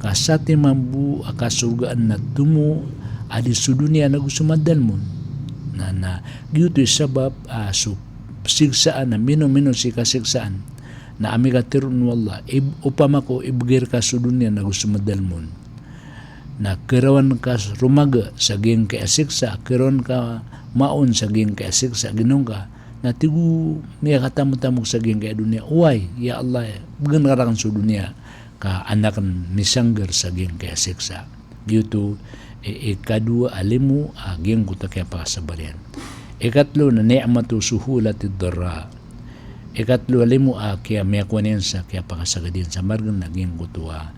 Ka satiman bo a kasorgaan na tomo a di so doniya nago so madalm on. Na, na giyoto i sabap a so siksaan, na mino-mino si kasiksaan. Na amay ka teroon o Allah, ib-, opama ko ibegay reka so doniya nago so madalem on, na kerawan ka romaga sa giyangkaya siksa, kerawan ka maon sa giyangkaya siksa, ginawa ngka, na tig o miyakatamotamok sa giyangkaya doniya, oway, ya Allah, begen ka raken so doniya ka an aken misanggar sa giyangkaya siksa. Giyoto i, ikadowa a limo a giyangkoto a kiyapakasabar iyan. Ikatlo na ni'matu suhulatid darra. Ikatlo a limo a kiya-, miyakowa niyan sa kiyapakasagad iyan sa margen na giyangkoto a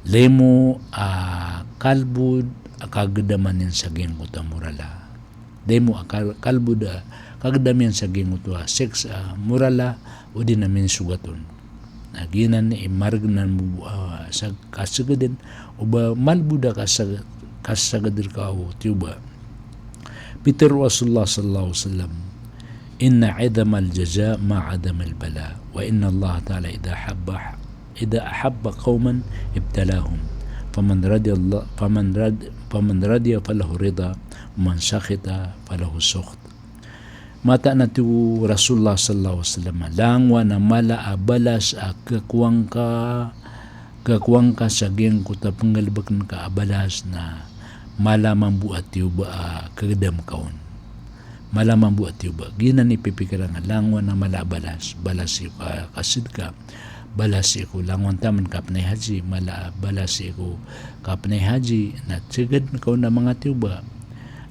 limo a kalbod a kagedaman iyan sa giyangkoto a morala. Limo a kal-, kalbod a kagedam iyan sa giyangkoto a siksa a morala odi na minisogat on. Na giyanan i margen anan bo, ah, sa kasagaden, o ba malbod a kasa-, kasagad reka o tiyoba. Pitero o Rasulullah sallallahu alaihi wasallam, "Inna idhamal jaza ma idhamil bala, wa inna Allah ta'ala idha habba, idha ahabba qawman ibtalahum. Faman radiyallah, faman rad-, faman radiya falahu rida, wa man sakhita falahu sukht." Mataan a tig o Rasulullah sallallahu alaihi wasallam, langowan a mala a balas a khakowa ngka, khakowa ngka sa giyangkoto a penggalebeken ka a balas na mala mambo a tiyoba a kagedam ka on. Mala mambo a tiyoba. Giyanan i pipikiran ka, langowan a mala a balas. Balas sii ko ka-, kasedka. Balas sii ko langowan taman kapenay haji. Mala a balas sii ko kapenay haji. Na seged ka on a manga tiyoba.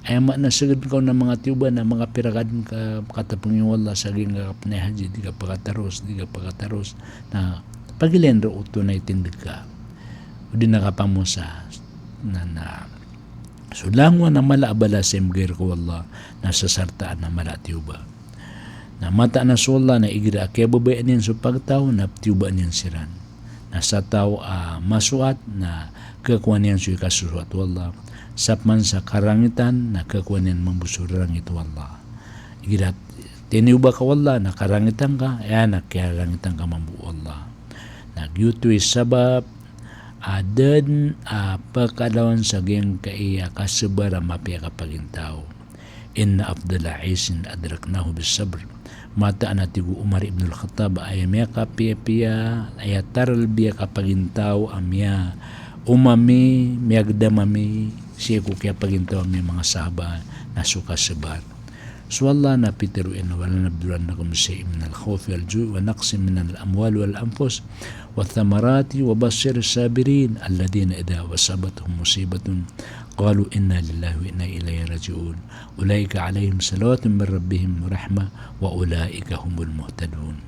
Aya maana seged ka on a manga tiyoba na manga pira ka den ka, katapeng iyo o Allah sa giyangka kapenay haji, di ka pakataros, di ka pakataros. Na pagilain roo oto na itindeg ka. Odi na kapamosa. Na, na. So langowan a mala a balas a ibegay reka o Allah, na sasartaan a mala a tiyoba. Na mataan a so Allah na igira a kiyababayaan iyan so pagtaw na tiyobaan iyan siran. Na sa taw a masoat na khakowa niyan so ikasosoat o Allah. Sa pman sa karangitan na khakowa niyan mambo so rarangit o Allah. Igira tiniyoba ka o Allah na karangitan ka, aya na kiyarangitan ka mambo o Allah. Na giyoto i sabap a da den a pekalawan sa giyangkaya kasabar a mapiya a kapagintaw. Inna afdala ishin adraknahu bis-sabr. Mataan a tig o Umar ibn al-Khattab, aya miyakapiyapiya, aya taralbi a kapagintaw a miyaoma ami, miyagedam ami sii ko kiyapagintaw ami a manga sahaba na so kasabar. So Allah na pitero iyan, "Wa lanabluwannakum bi shay'in minal khawfi wal ju'i wa naqsin minal amwali wal anfusi wath thamarati wa bashshiris sabirin, alladhina idha asabathum musibatun qalu inna lillahi wa inna ilaihi raji'un. Ulaika alaihim salawatun min rabbihim wa rahmah wa ulaika humul muhtadun."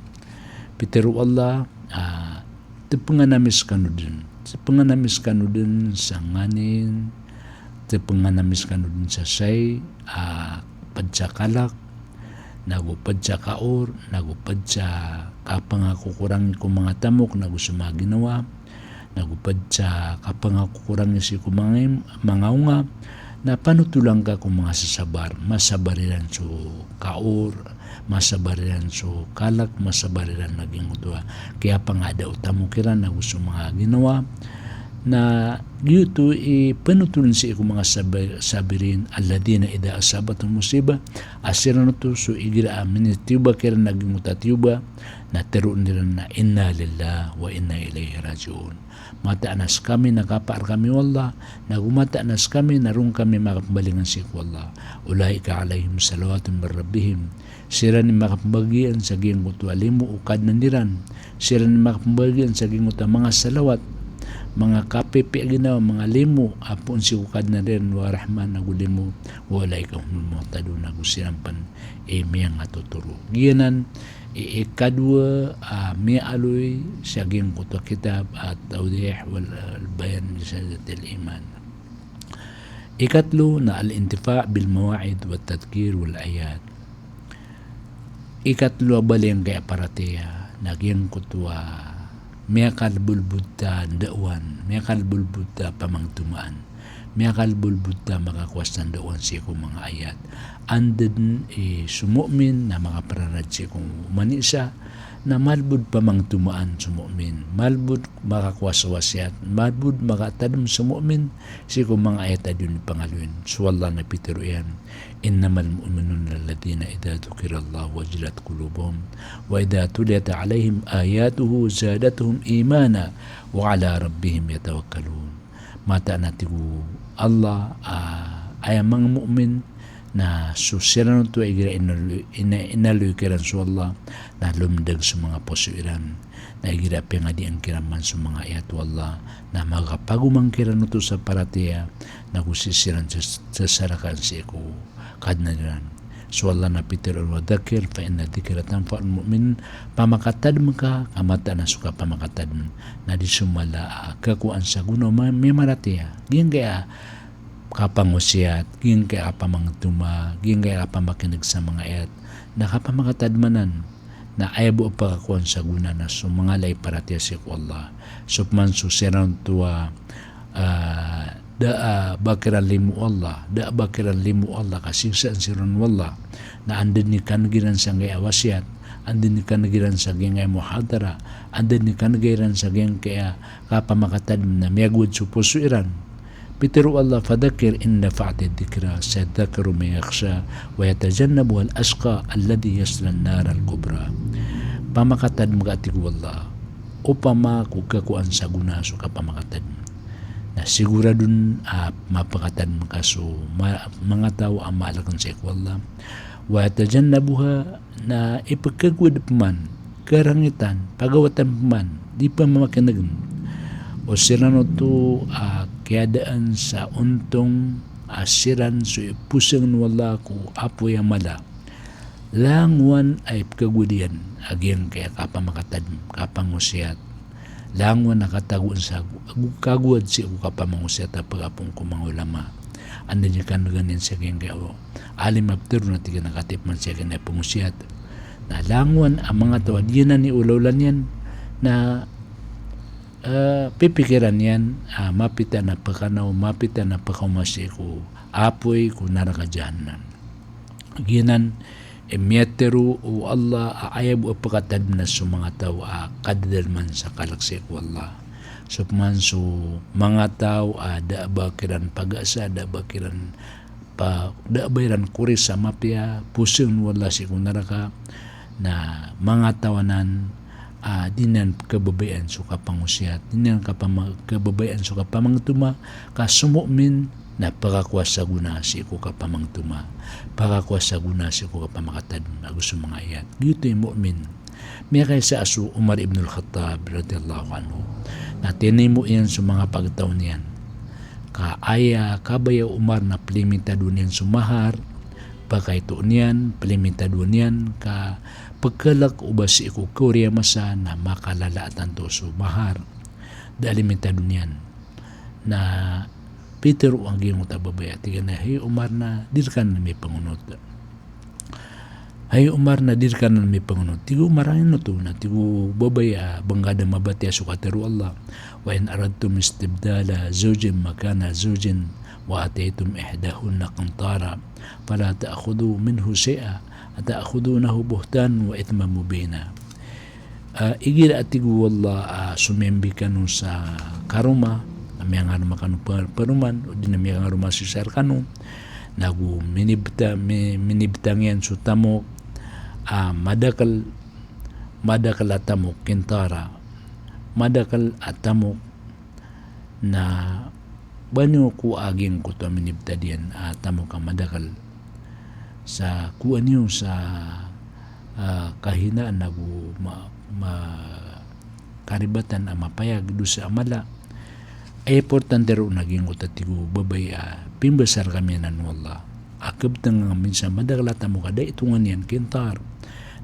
Pitero o Allah, ah, tepengan ami sekano den. Tepengan ami sekano den sa nganin, tepengan ami sekano den sa say, ah, ped sa kalek, nago ped sa kaor, nago ped sa kapengakokorangi ko manga tamok, nago so manga ginawa, nago ped sa kapengakokorangi sii ko manga, manga onga, na panotolan ka ko manga sasabar, masabar iran so kaor, masabar iran so kalek, masabar iran a giyangkoto a kiyapangada o tamok iran nago so manga ginawa. Na giyoto i panotolan sii ko manga sab-, sabirin, alladhina idha asabathum musibah, a siran oto so igira a minitiyoba kiran a giyangkoto a tiyoba, na teroon iran a inna lillahi wa inna ilaihi raji'un. Mataan a sekami na kapaar kami o Allah, nago mataan a sekami na roo kami makapembalingan sii ko Allah. Ulaika alaihim salawatun min rabbihim. Siran i makapembagian sa giyangkoto a limo o Kadnan iran. Siran i makapembagian sa giyangkoto a manga salawat, manga kapipiya a ginawa, manga limo a poon sii ko Kadnan iran, wa rahmah, nago limo, wa ulaika humul muhtadun, nago siran pen i miyangatotoro. Giyanan i, ikadowa a miyaaloy sa giyangkoto a kitab a Tawdih wal, al Bayan li Shahadatil Iman. Ikatlo na al-intifa' bil mawa'id wat tadhkir wal ayat. Ikatlo a bali angkaya paratiyaya na giyangkoto a miyakalbolbod ta ndaowan, miyakalbolbod ta pamangtomaan. Miyakalbolbod ta makakowa sa tandaan sii ko manga ayat. Anda dn i so mu'min na makaprarad sii ko oman i isa, na malbod pamangtomaan so mu'min, malbod makakowa sa wasiyat, malbod makatadm so mu'min sii ko manga ayat a di on pangaloyin. So Allah na pitharo iyan, "Innamal mu'minuna alladhina idha dhukirallahu wajilat qulubuhum, wa idha tuliyat alaihim ayatuhu zadathum imana, wa ala rabbihim yatawakkalun." Mataan a tig o Allah, ah, aya manga mu'min na so siran oto a igira inaloy, ina-, inaloy kiran so Allah, na lomdag so manga poso iran. Na igira piyangadian kiran man so manga ayat o Allah, na magapagomang kiran oto sa paratiyaya, na go sii siran sas-, sasarakan sii ko Kadnan iran. So Allah na pitharo, "Wa dhakkir fa inna dhikra tanfa'ul mu'minin." Pamakatadm ka, ka mataan a so kapamakatadm na di so mala a kakowaan sa gona o ma-, miyamaratiyaya. Giyangkaya kapangosiyat, giyangkaya kapamangtoma, giyangkaya kapamakin'g sa manga ayat, na kapamakatadm anan. Na aya bo a pakakowaan sa gona na so manga ala i paratiyaya sii ko Allah. So pman so siran oto a, ah, da a ba kiran limo o Allah, da a ba kiran limo o Allah, ka siksaan siran o Allah. Na anda dn i kan'g iran sa giyangkaya wasiyat, anda dn i kan'g iran sa giyangkaya muhadara, anda dn i kan'g iran sa giyangkaya kapamakatadm na miyagowad so poso iran. Pitharo o Allah, "Fadhakkir in nafa'atidh dhikra, sayadhakkaru man yakhsha, wa yatajannabuhal ashqa, alladhi yaslan naral kubra." Pamakatadm ka, tig o Allah, opama ko kakowaan sa gona so kapamakatadm. Na sigorado dn a mapakatadm ka so ma-, manga taw a maalkn sii ko Allah. Wa yatajannabuha, na ipkhagowad pman, karangitan, pagawatan pman, di pman mamakin'g o siran oto a kiyadaan sa ontong a siran so iposng o Allah ko apoy a mala. Langowan a ipkhagowad iyan a giyangkaya kapamakatadm, kapangosiyat. Langowan a katagoan sa ago-, kagowad sii ko kapamangosiyat a pagapon ko manga ulama. Anda dn i kan'gan iyan sa giyangkaya alim a pitharo na tig iyan a katip man sa giyangkaya pangosiyat. Na langowan a manga taw a di anan i olaola niyan na, eh, pipikiran iyan a mapita na pkanaw, mapita na pkaoma sii ko apoy ko naraka Jahannam. Giyanan i miyatharo o Allah a aya bo a pakatadm na so manga taw a kadadalman sa kalk sii ko Allah. So pman so manga taw a da a ba kiran pagasa, da a ba kiran pa, da a ba iran kori sa mapiya, posng o Allah sii ko naraka, na manga taw anan a di niyan kababayaan so kapangosiyat, di niyan kapama-, kababayaan so kapamangtoma, ka so mu'min na pakakowa sa gona sii ko kapamangtoma, pakakowa sa gona sii ko kapamakatadm ago so manga ayat. Giyoto i mu'min. Miyakaisa a so Umar ibn al-Khattab radiyallahu anhu na tinimo iyan so manga pagtaw niyan. Ka aya kabaya o Umar na plimitadoon iyan so mahar, pakaito niyan, plimitadoon iyan, ka pkhalk o ba sii ko kaori a masa na makalala a tanto so mahar. Da a limitadoon iyan. Na pitharo a giyangkoto a babay a tig iyan a, "Hay Umar, na di rka anan mipangonot." "Hay Umar, na di rka anan mipangonot." Tig o Umar a ino oto, na tig o babay a ba ngka da mabatiya so katharo o Allah, "Wa in aradtum istibdala zawjin makana zawjin wa ataytum ihdahunna qintaran, fala ta'khudhu minhu shay'an, ata'khudhunahu buhtanan wa ithman mubina." Ah, igira a tig o Allah, ah, somiyambing kano sa karoma, na miyangaroma kano pa-, paroman, odi na miyangaroma sii sa rkano, na go minibta-, mi-, minibtang iyan so tamok, ah, madakl, madakl a tamok, qintara, madakl a tamok, na ba niyo kowaa giyangkoto a minibtad iyan a tamok a madakl. Sa kowaa niyo sa, ah, kahinaan ago ma-, ma-, karibatan a mapayag, dosa a mala. Aya importante roo na giyangkoto a tig o babay a pimbasar kami anan o Allah a kabtang kami sa madakl a tamok a da itongan iyan, qintar.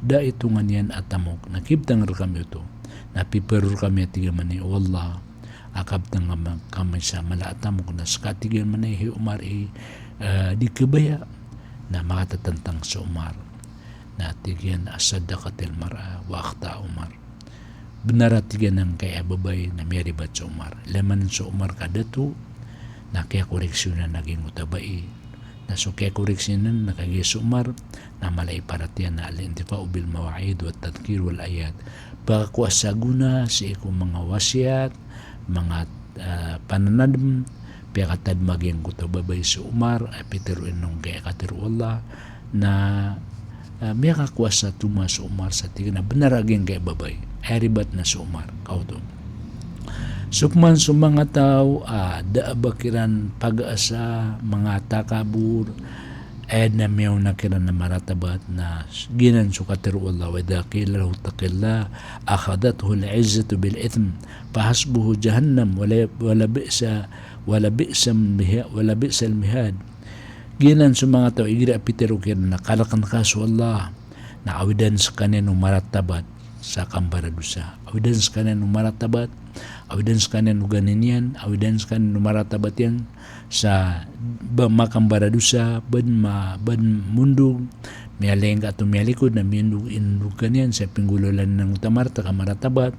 Da itongan iyan a tamok, na kibtang rkami oto. Na piparo rkami a tig iyan mambo o Allah a kabtang kami sa mala a tamok, na ska tig iyan mambo hay Umar i, eh, di kabaya. Na makatatantang so Umar. Na tig iyan a saddaqatil mar'a wa akhta'a Umar. Bnar a tig iyan angkaya babay na miyaribat so Umar. Lamanan so Umar ka dato, Na kiyakoreksiyonan a giyangkoto a bai. Na so kiyakoreksiyonan na kagiya so Umar, na mala i paratiyaya na al-intifa'u bil mawa'id wat tadhkir wal ayat. Pakakowa sa gona sii ko manga wasiyat, manga, ah, pananadm, piyakatadm a giyangkoto a babay so Umar, a pitero iyan on giyangkai a katero o Allah, na, ah, miyakakowa sa toma so Umar sa tig iyan a bnar a giyangkai a babay. Aya ribat na so Umar, kaoto. So pman so manga taw a da a ba kiran pagaasa, manga takabor, aya dn a miyaona kiran a maratabat na giyanan so katero o Allah, wa idha qila lahu ittaqillah akhadhathul izzatu bil ithm fahasbuhu jahannam wala, wala bi'sa, wala bi'sa miha-, wala bi'sal mihad. Giyanan so manga taw igira a pitero kiran a kalkn ka so Allah, na awidan skaniyan o maratabat sa kambaradosa. Awidan skaniyan o maratabat, awidan skaniyan o gani niyan, awidan skaniyan o maratabat iyan sa ba-, makambaradosa, badn ma-, badn mondog, miyalingka ato miyalikod na miyondog, inondog ka niyan sa pinggolalan iyan angkoto a marata ka maratabat.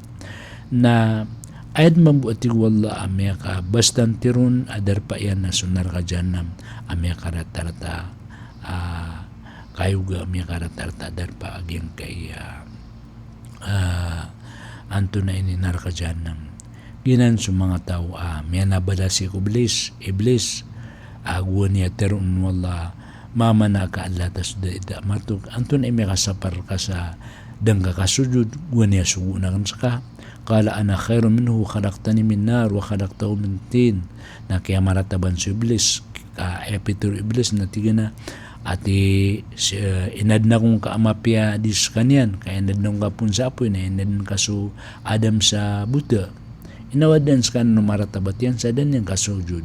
Na aya dn mambo a tig o Allah a miyakabastan tiron a darpa iyan na so naraka jahannam a miyakaratarata, ah, kayoga, miyakaratarata a darpa a giyangkai a, ah, antonaa ini, naraka jahannam. Giyanan so manga taw a miyanabala sii ko Iblis, Iblis, a gowani a teroon o Allah, ma mana'aka alla tasjuda idh amartuk, antonaa i miyakasapar ka sa da ngka kasojod gowani a sogoon akn ska? Qala ana khairun minhu khalaqtani min nar wa khalaqtahu min tin. Na kiyamarataban so Iblis, ka aya pitero o Iblis na tig iyan a, ati, si, eh, inadn ako ngka a mapiya di skaniyan, ka inadn ako ngka pn sa apoy, na inadn ka so Adam sa bota. Inawadan skaniyan o maratabat iyan sa da niyan kasojod.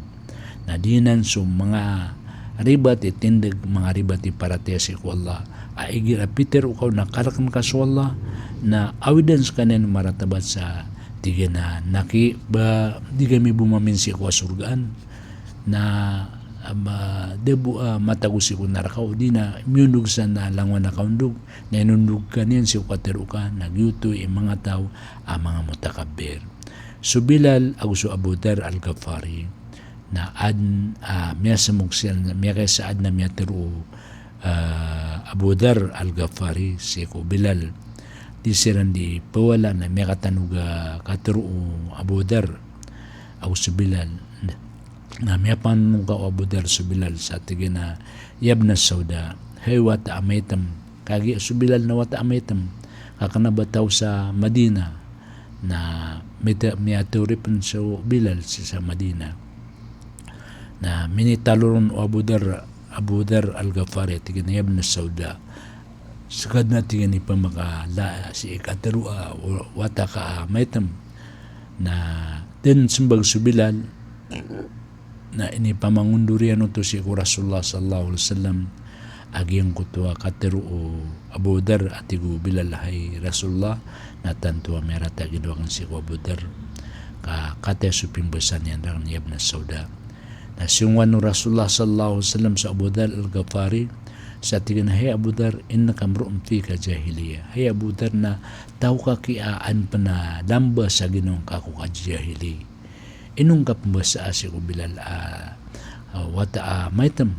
Na giyanan so manga ribat i tindg, manga ribat i paratiyaya sii ko Allah. A igira a pitero ka on a kalkn ka so Allah, na awidan skaniyan o maratabat sa tig iyan a naki ba di kami bo mamin sii ko sorgaan. Na, ah, ma-, da bo, ah, matago sii ko naraka, odi na miyondog san a langowan a kaondog, na inondog ka niyan sii ko katero ka, na giyoto i manga taw a manga mutakabbir. So Bilal ago so Abu Dharr Al-Ghifari, na adn a miyasmok siran, miyakaisa adn a miyatero o, ah, Abu Dharr Al-Ghifari sii ko Bilal. Di siran di pawala na miyakatanog a katero o Abu Dharr ago so Bilal. Na miyapanonoka o Abu Dharr so Bilal sa tig iyan a, "Ya ibna sauda, hay wata a maitm." Kagiya so Bilal na wata a maitm, ka kna ba taw sa Madina. Na mita-, miyatero pn so Bilal sii sa Madina. Na minitalo ron o Abu Dharr, Abu Dharr Al-Ghifari, tig iyan a, "Ya ibna sauda." Ska dn a tig iyan i pamakala sii katero a wa-, wata ka a maitm. Na da dn smbag so Bilal, na inipamangondor iyan oto sii ko Rasulullah sallallahu alaihi wasallam a giyangkoto a katero o Abu Dharr, a tig o Bilal, "Hay Rasulullah, na tanto a miyarata a ginawa akn sii ko Abu Dharr." Ka kataya so pimbasa niyan rakn, "Ya ibna sauda." Na siyongowan o Rasulullah sallallahu alaihi wasallam so Abu Dharr Al-Ghifari, sa tig iyan a, "Hay Abu Dharr, innaka imru'un fika jahiliyyah." Hay Abu Dharr, na taw ka ki a an pn a lamba sa ginawa ngka ko kajahili. Ino ngka pmbasa sii ko Bilal a, a, wata a maitm.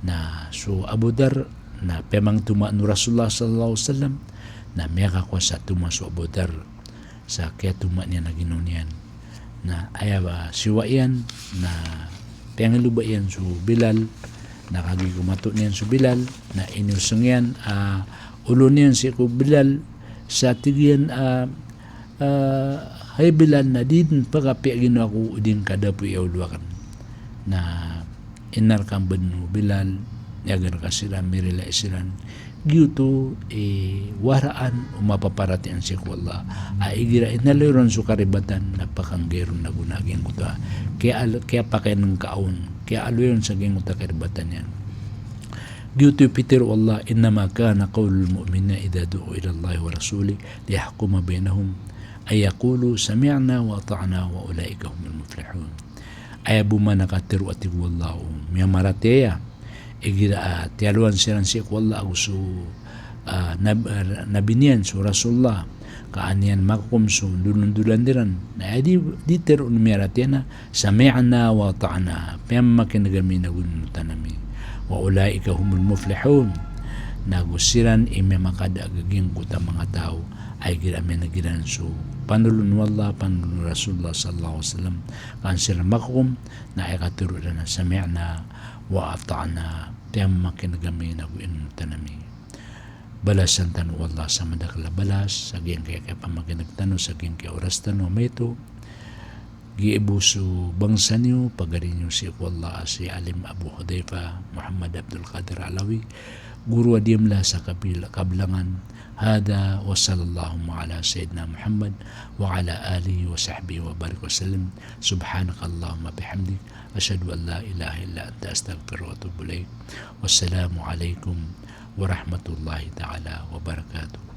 Na so Abu Dharr, na piyamangtomaan o Rasulullah sallallahu alaihi wasallam, na miyakakowa sa toma so Abu Dharr sa kiyatoma niyan a ginawa niyan. Na aya ba siyowa iyan, na piyangiloba iyan so Bilal, na kagiya ko mato niyan so Bilal, na inosng iyan a olo niyan sii ko Bilal, sa tig iyan a, a, "Hay Bilal, na di dn pakapiya ginawa ko o di ngka dapoy a olo akn." Na inarkambn o Bilal, iyaga rka siran, mirilai siran. Giyoto i waraan o mapaparatiyaya sii ko Allah. A igira inaloy ron so karibatan, na pakanggay ron a gona a giyangkoto a kiya-, kiyapakainngka on, kiyaaloy on sa giyangkoto a karibatan iyan. Giyoto i pitero o Allah, "Innama kana qawlal mu'minina idha du'u ilallahi wa rasulihi liyahkuma baynahum an yaqulu sami'na wa ata'na wa ulaika humul muflihun." Aya bo man a katero a tig o Allah o miyamaratiyaya, igira a tiyalowan siran sii ko Allah ago so, ah, nab-, ah, nabi niyan so Rasulullah, Ka an iyan makakom so ndolondolan iran. Na aya di, di tero on miyaratiyaya na, "Sami'na wa ata'na." Piyamakineg ami nago inonotan ami. "Wa ulaika humul muflihun." Nago siran i miyamakada a giyangkoto a manga taw a igira miyaneg iran so panolon o Allah, panolon o Rasulullah sallallahu alaihi wasallam. Ka an siran makakom, na aya katero iran na, "Sami'na wa ata'na." Piyamakineg ami nago inonotan ami. Balasan tano o Allah sa madakel a balas sa giyangkaya kiyapamakineg tano, sa giyangkaya oras tano a maito. Giya bo so bangsa niyo, pagari niyo sii ko Allah a si Alim Abu Hudhaifa Muhammad Abdul Qadir Alawi, goro a diyamla sa kabil-, kabelangan. Hadha wa sallallahu ala sayyidina Muhammad wa ala alihi wa sahbihi wa barik wa sallim. Subhanakallahumma bihamdik. Ashhadu an la ilaha illa anta, astaghfiruka wa atubu ilaik. Wassalamu alaikum warahmatullahi ta'ala wabarakatuh.